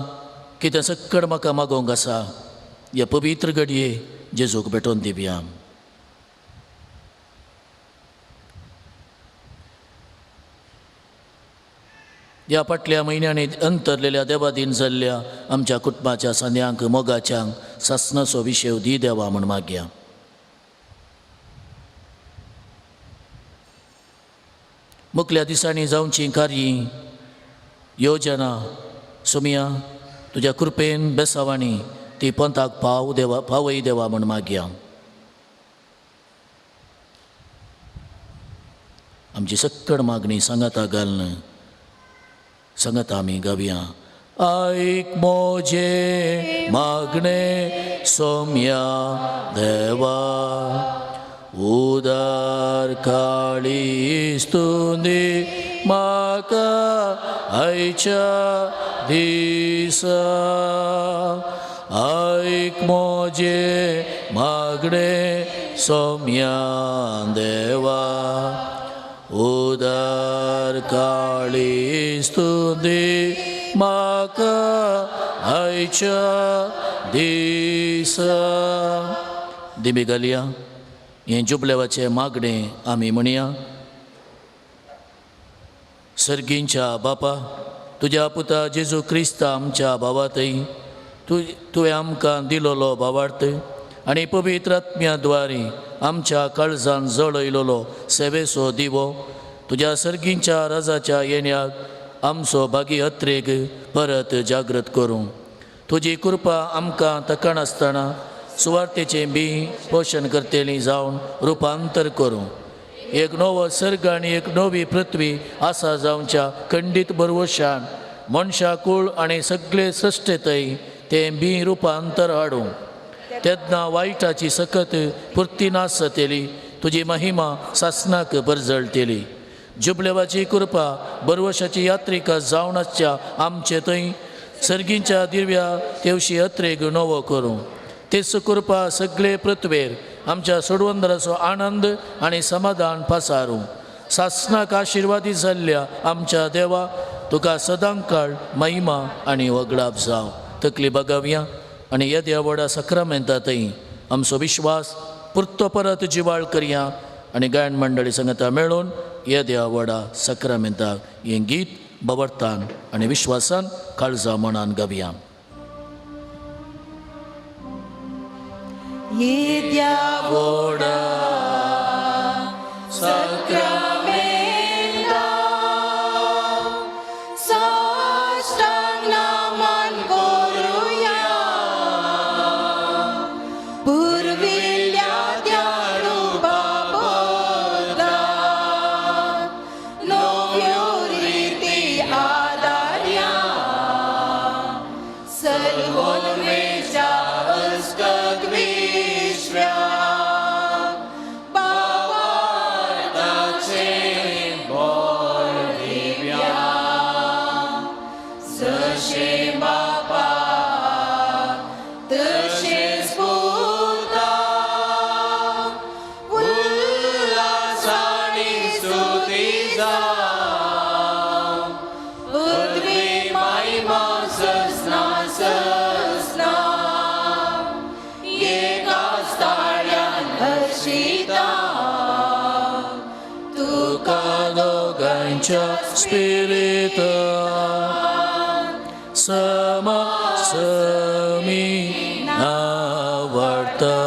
कितें सक्कड म्हाका मागोवंक आसा, ह्या पवित्र घडये जेजूक भेटोवन दिवया. ह्या फाटल्या म्हयन्यांनी अंतरलेल्या देवादीन जाल्ल्या आमच्या कुटुंबाच्या सांद्यांक, मोगाच्यांक सासणाचो विशेव दी देवा म्हूण मागया. मुखल्या दिसांनी जावचीं कार्य योजना सोमिया तुज्या कृपेन बेसावांनी ती पंथाक पाव देवा, पावय देवा म्हूण मागया. आमची सक्कड मागणी सांगाता घालून सांगाता आमी गावया. आयक मोजे मागणे सोम्या देवा, उदार काळी स्तुती म्हाका आयच्या दिसा. आयक मोजे मागणे सोम्या देवा, उदार काळी स्तुती म्हाका आयच्या दिसा. दिमी घालया हें जुबलेवाचें मागणें आमी म्हणया. सर्गींच्या बापा, तुज्या पुता जेजू क्रिस्ता आमच्या भावातय तुवें आमकां दिलोलो भावार्थ आनी पवित्र आत्म्या द्वारी आमच्या काळजान जळयलोलो सेवेचो दिवो तुज्या सर्गींच्या राजाच्या येण्याक आमचो भागी अत्रेक परत जागृत करूं. तुजी कृपा आमकां तकणासतना सुवार्थेचें बी पोशण करतली जावन रुपांतर करूं. एक नवो सर्ग आनी एक नवी पृथ्वी आसा जावच्या खंडीत बरवशान मनशा कूळ आनी सगळे सृश्टेतय तें बी रुपांतर हाडूं. तेन्ना वायटाची सकत पुर्ती नासतली, तुजी महिमा सासनाक परजळटली. जुबलेवाची कृपा बरवशाची यात्रिका जावन आसच्या आमचे थंय सर्गींच्या दिव्या तेवशी अत्रेक नवो करूं. तेच कृपा सगळे पृथ्वेर आमच्या सोडवंदराचो आनंद आनी समाधान पसारूं. सासनाक आशिर्वादी जाल्ल्या आमच्या देवा तुका सदांकाळ महिमा आनी वगडाप जावं. तकली बगावया आनी येद्या व्हडा सक्रामेंता थंय आमचो विश्वास पुरतो परत जिवाळ करया आनी गायन मंडळी संगता मेळून येद्या व्हडा सक्रामेंताक हें गीत बवडतान आनी विश्वासान काळजा मनान गावया. येद्या व्हडा सक्रामेंता साष्टांग नमन करुया, पुर्विल्ल्या त्या रुपा बदला नव्यो रिती आदार्या, सर्वोन्मेषा अस्कत विश्व्या बाबाचे बोल दिव्या, जशें बापा तशेंच पुता, उल्हास आनी स्तुती जावं, पृथ्वी महिमा ससना ससना, एकाच ताळ्यान हर्षिता तुका दोगांच्या स्पिरितान समा समी नावडता.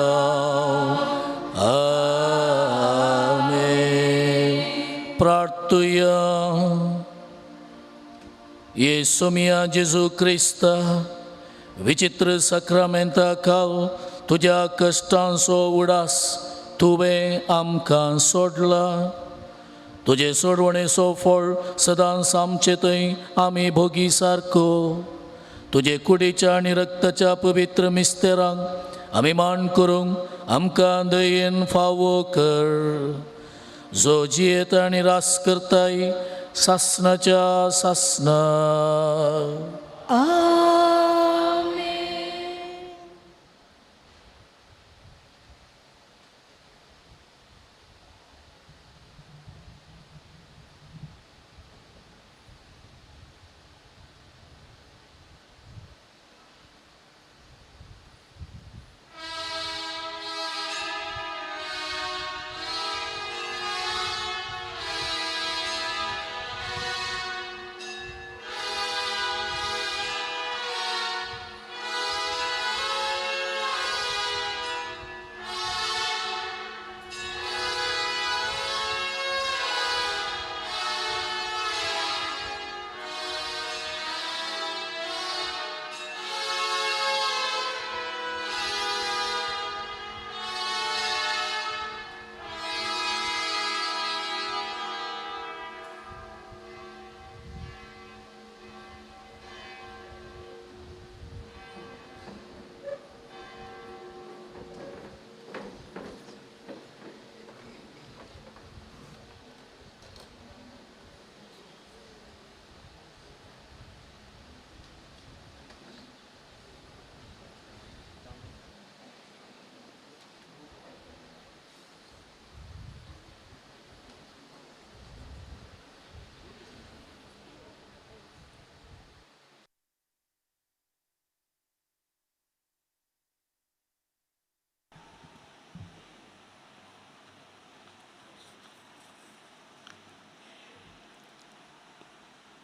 आमेन. प्रार्थुया. येसू मिया जेजू क्रिस्ता, विचित्र सक्रामेंता काल तुज्या कश्टांचो उडास तुवें आमकां सोडला. तुजे सोडवणेचो फळ सदांच आमचे थंय आमी भोगी सारको. तुजे कुडीच्या आनी रक्ताच्या पवित्र मिस्तेरांक आमी मान करूंक आमकां दयेन फावो कर, जो जियेत आनी रास करताय सासनाच्या सासना. आमेन.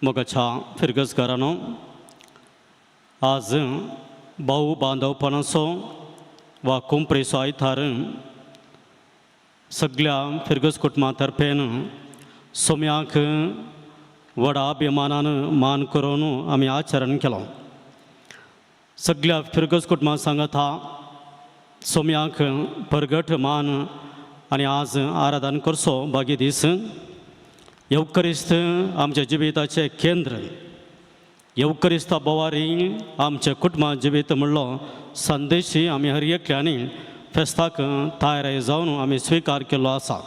मोगाच्या फिरगजकारांनो, आज भाऊ बांधवपणाचो वा कोंप्रेचो आयतार सगळ्या फिरगज कुटुंबा तर्फेन सोम्याक व्हडा अभिमानान मान करून आमी आचरण केलो. सगळ्या फिरगज कुटुंबा सांगता सोम्याक परगट मान आनी आज आराधन करचो भागी दीस. येवकरिस्त आमच्या जिविताचें केंद्र, येवकरिस्ता बोवारी आमच्या कुटुंबा जिवीत म्हणलो संदेशी आमी हर एकल्यांनी फेस्ताक तयार जावन आमी स्विकार केल्लो आसा.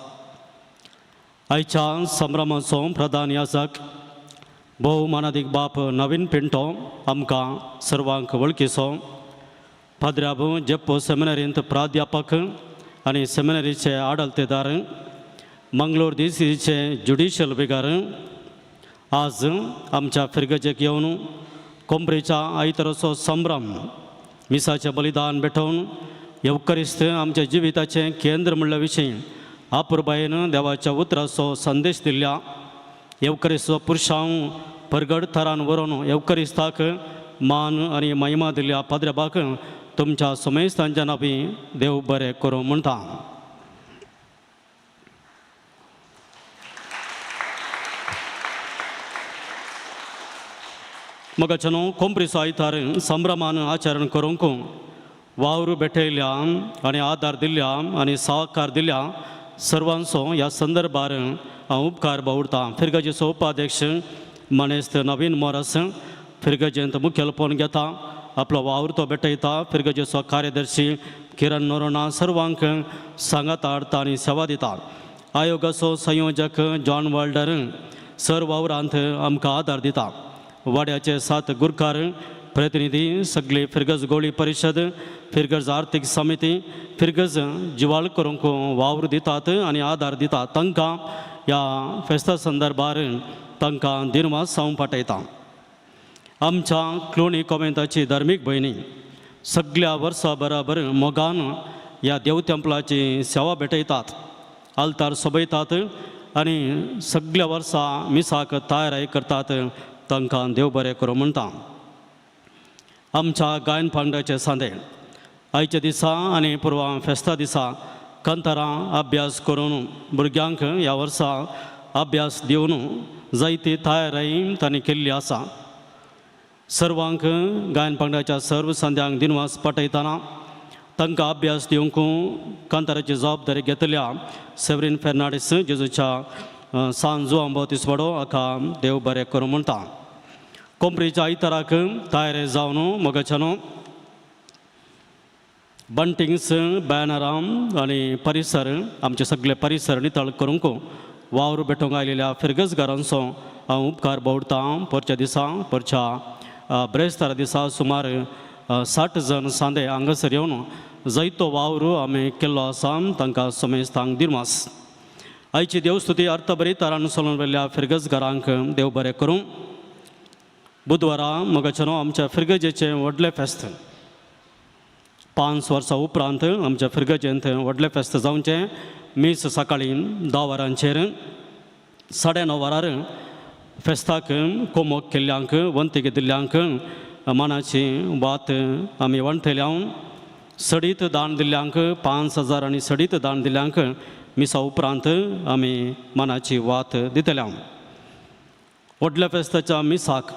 आयच्या संभ्रमाचो प्रधान याजक भोव मानादीक बाप नवीन पिंटो आमकां सर्वांक वळखीचो, पाद्र्याबू जेप्पो सेमिनरींत प्राध्यापक आनी सेमिनरीचे आडलतेदार, मंगलोर दिसीचे ज्युडिशियल विगार आज आमच्या फिरगजेक येवन कोंबरेच्या आयतराचो संभ्रम मिसाचें बलिदान भेटोवन येवकरिस्त आमच्या जिविताचें केंद्र म्हणल्या विशीं आपुरबायेन देवाच्या उतराचो संदेश दिल्ल्या येवकरिस्तो पुरशांव परगड थरान व्हरून येवकरिस्ताक मान आनी महिमा दिल्ल्या पाद्रबाक तुमच्या समेस्तांच्या नांवी देव बरें करूं म्हणटा. मगाच्यानो कोंपरीचो आयतार संभ्रमान आचरण करूंक वावर भेटयल्या आनी आदार दिल्ल्या आनी सहकार दिल्या सर्वांचो ह्या संदर्भार हांव उपकार बावडता. फिरगजेचो उपाध्यक्ष मानेस्त नवीन मोरस फिरगजेंत मुखेलपण घेता, आपलो वावर तो भेटयता. फिरगजेचो कार्यदर्शी किरण नोरोना सर्वांक सांगात हाडटा आनी सेवा दिता. आयोगाचो संयोजक जॉन वॉल्डर सर वावरांत आमकां आदार दिता. वाड्याचे 7 गुरकार प्रतिनिधी सगळे फिरगज गोळी परिशद, फिरगज आर्थीक समिती, फिरगज जिवाळ करूंक वावर दितात आनी आदार दितात. तांकां ह्या फेस्ता संदर्भार तांकां दिनवास हांव पाठयता. आमच्या क्लोणी कोमेंताची धार्मीक भयणी सगळ्या वर्सा बराबर मोगान ह्या देव तेंपलाची सेवा भेटयतात, आल्तार सोबयतात आनी सगळ्या वर्सा मिसाक तयारी करतात. तांकां देव बरें करूं म्हणटा. आमच्या गायन पांगडाचे सांदे आयच्या दिसा आनी पुर्वा फेस्ता दिसा कांतारां अभ्यास करून भुरग्यांक ह्या वर्सा अभ्यास दिवन जायती तयारी तांणी केल्ली आसा. सर्वांक गायन पांगडाच्या सर्व सांद्यांक दिनवास पाठयतना तांकां अभ्यास दिवंक कांताराची जबाबदारी घेतल्या सेवरीन फेर्नांडीस जेजूच्या सान जुआंव तिसवाडो हाका देव बरें करूं म्हणटा. कोंपरीच्या आयताराक तयारी जावन मोगाच्यानो बंटिंग्स बॅनरां आनी परिसर आमचे सगळे परिसर नितळ करूंक वावर भेटोवंक आयिल्ल्या फिरगजगारांचो हांव उपकार बावडतां. परच्या दिसा परच्या ब्रेस्तारा दिसा सुमार 60 जण सांदे हांगासर येवन जायतो वावर आमी केल्लो आसा. तांकां समेस्तांक दिनवास. आयची देवस्तुती अर्थबरी तरान चलून वेल्ल्या फिरगजगारांक देव बरें करूं. बुधवारा मोगाच्यानो आमच्या फिरगजेचें व्हडलें फेस्त 5 वर्सां उपरांत आमच्या फिरगजेंत व्हडलें फेस्त जावचें. मीस सकाळीं 10 वरांचेर 9:30 वरार फेस्ताक कोमोक केल्ल्यांक वंतीक दिल्ल्यांक मानाची वात आमी वणटल्या. सडीत दान दिल्ल्यांक 5000 आनी सडीत दान दिल्ल्यांक मिसा उपरांत आमी मानाची वात दितल्या. व्हडल्या फेस्ताच्या मिसाक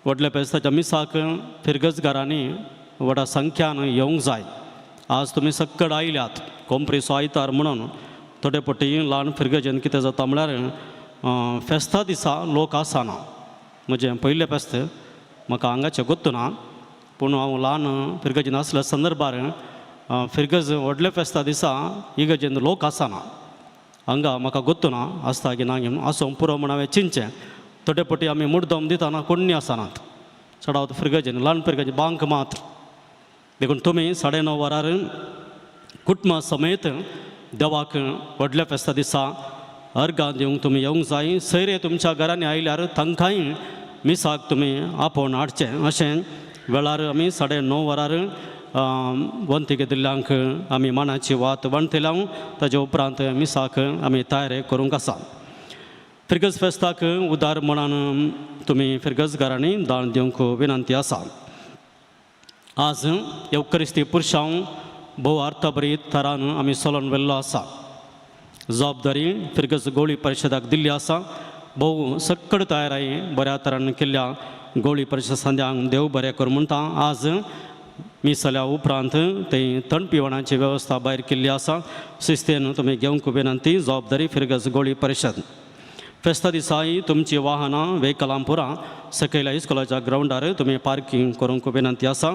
व्हडल्या फेस्ताच्या मिसाक फिरगजगारांनी व्हडा संख्यान येवंक जाय. आज तुमी सक्कड आयल्यात कोंपरीचो आयतार म्हणून थोडे पटी ल्हान फिरगजेन कितें जाता म्हळ्यार फेस्ता दिसा लोक आसना. म्हजें पयलें फेस्त म्हाका हांगाचें गोत्तू ना, पूण हांव ल्हान फिरगजेन आसल्या संदर्भार फिरगज व्हडल्या फेस्ता दिसा इगर्जेन लोक आसना. हांगा म्हाका गोत्तू ना आसता की ना आसूं पुरो म्हण हांवें चिंतचें. थोडे पटी आमी मुड्डम दितना कोण्णी आसनात चडावत फिरगजेन ल्हान फिरगजेन बांक मात्र. देखून तुमी 9:30 वरार कुटुंबा समेत देवाक व्हडल्या फेस्ता दिसा अर्गां दिवंक तुमी येवंक जाय. सैरे तुमच्या घरांनी आयल्यार तांकांय मिसाक तुमी आपोवन हाडचें. अशें वेळार आमी 9:30 वरार वंतीक दिल्ल्यांक आमी मानाची वात वणटल्या. ताजे उपरांत मिसाक आमी तयारी करूंक आसा. फिरगज फेस्ताक उदार मनान तुमी फिरगजगारांनी दान दिवंक विनंती आसा. आज येवकरिस्ती पुरशांव भोव अर्थभरीत थरान आमी चलोवन व्हेल्लो आसा. जबाबदारी फिरगज गोळी परिशदाक दिल्ली आसा. भोव सक्कड तयाराय बऱ्या तरान केल्ल्या गोळी परिशद संद्यांक देव बरें करूं म्हणटा. आज मिसल्या उपरांत ते थंड पिवणाची वेवस्था भायर केल्ली आसा. शिस्तेन तुमी घेवंक विनंती. जबाबदारी फिरगज गोळी परिशद. फेस्ता दिसाय तुमची वाहनां वेहिकलां पुरा सकयल्या इस्कोलाच्या ग्रावंडार तुमी पार्किंग करूंक विनंती आसा.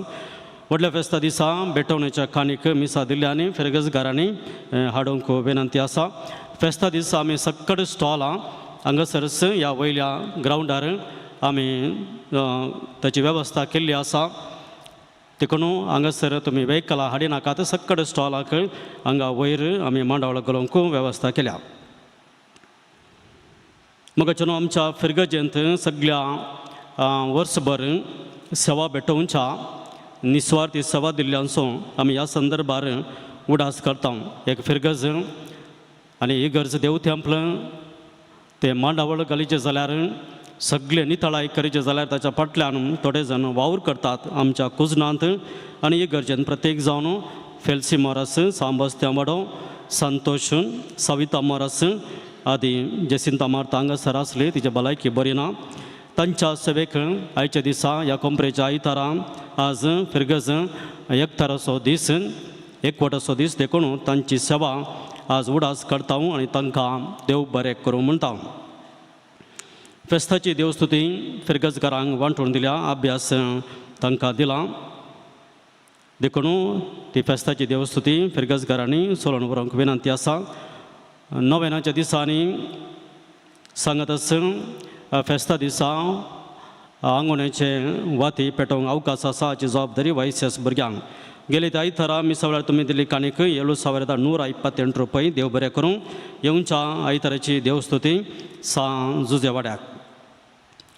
व्हडल्या फेस्ता दिसा भेटवणेच्या काणीक मिसा दिल्ल्यांनी फिरगजगारांनी हाडूंक विनंती आसा. फेस्ता दिसा आमी सक्कड स्टॉलां हांगासरच ह्या वयल्या ग्रावंडार आमी ताची वेवस्था केल्ली आसा. देखून हांगासर तुमी वेहिकलां हाडिनाकात. सक्कड स्टॉलाक हांगा वयर आमी मांडावळ घालूंक वेवस्था केल्या. मगाच्यान आमच्या फिरगजेंत सगळ्या वर्सभर सेवा भेटोवच्या निस्वार्थी सेवा दिल्ल्यांचो आमी ह्या संदर्भार उडास करता. एक फिरगज आनी इगर्ज देव तेंपल ते मांडावळ घालीचे जाल्यार सगळे नितळाय करीचे जाल्यार ताच्या फाटल्यान थोडे जाण वावर करतात आमच्या कुजनांत आनी इगर्जेन प्रत्येक जावन फेल्सी मोरस, सांबस त्यावाडो, संतोष, सविता मोरस आदी जेसिंता मार्ता हांगासर आसली तिची भलायकी बरी ना. तांच्या सेवेक आयच्या दिसा ह्या कोंपरेच्या आयतारा आज फिरगज एकताराचो दीस एकवटाचो दीस देखून तांची सेवा आज उडास करता आनी तांकां देव बरें करूं म्हणटा. फेस्ताची देवस्तुती फिरगजकारांक वांटून दिल्या, अभ्यास तांकां दिला. देखून ती फेस्ताची देवस्तुती फिरगजकारांनी सोलोवन व्हरूंक विनंती आसा. नोवेनाच्या दिसांनी सांगतच फेस्ता दिसा आंगोण्याचे वाती पेटोवंक अवकाश आसा हाची जबाबदारी वायस भुरग्यांक. गेले त्या आयतारा मिसा वेळार तुमी दिल्ली काणीक 7,128 रुपये. देव बरें करूं. येवच्या आयताराची देवस्तुती सां जुजेवाड्याक.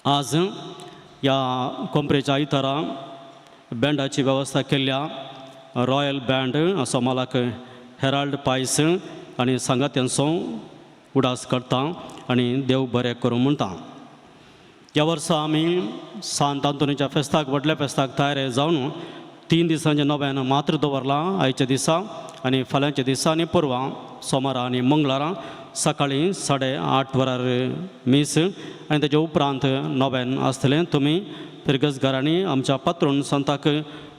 आज ह्या कोंपरेच्या आयतारा बँडाची वेवस्था केल्ल्या रॉयल बँड असो मालक हेराल्ड पायस आनी सांगात्यांचो उडास करता आनी देव बरें करूं म्हणटा. ह्या वर्सा आमी सांत आंतोनीच्या फेस्ताक व्हडल्या फेस्ताक तयार जावन 3 दिसांचें नव्यान मात्र दवरलां. आयच्या दिसा आनी फाल्यांच्या दिसा आनी परवां सोमारा आनी मंगळारा सकाळीं 8:30 वरार मीस आनी ताच्या उपरांत नव्यान आसतलें. तुमी फिरगजगारांनी आमच्या पात्रून संताक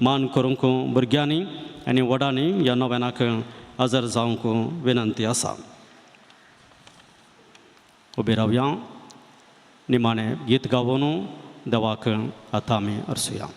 मान करूंक भुरग्यांनी आनी व्हडांनी ह्या नव्यानाक हजर जावंक विनंती आसा. उबी रावया, निमाणें गीत गावोन देवाक आतां आमी अर्सुया.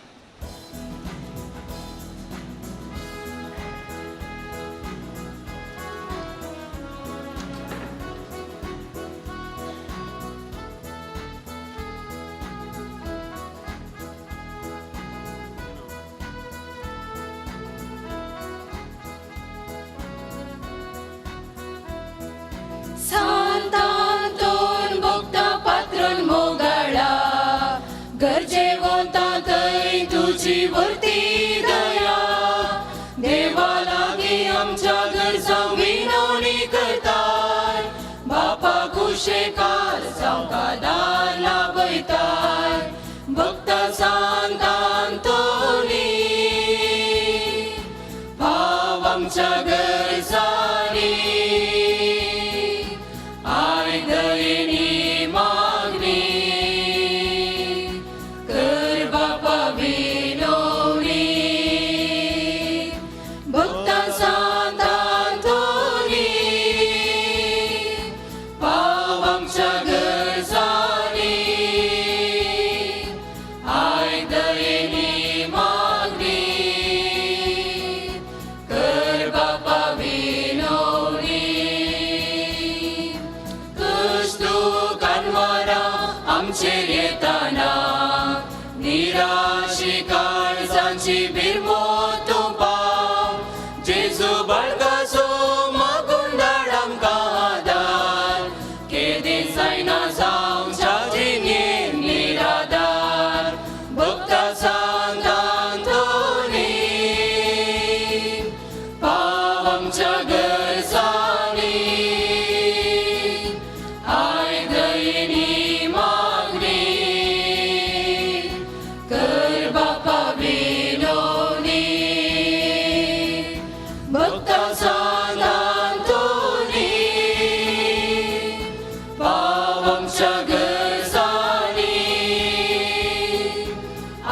आमच्या गरजांनी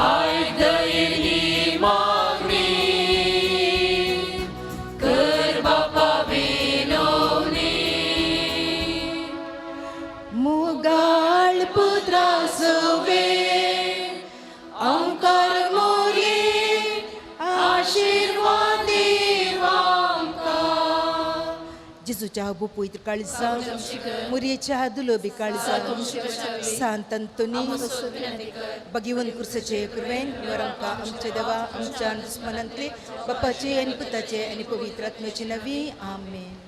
आयक दयेनी मागणी कर बापा विनवणी मुगाळ पुत्रा सवे अंकार मोरी आशीर्वाद देवांका जेजूच्या बुपुयत काळजा मुरयेच्या दुलोबी काळजा सांत अंतोनी बगिवन कुर्सचे कुरवेन निवर आमकां आमच्या देवा आमच्या दुस्मनांतले बापाचे आनी पुताचे आनी पवित्र आत्म्याचे नवी आमेन.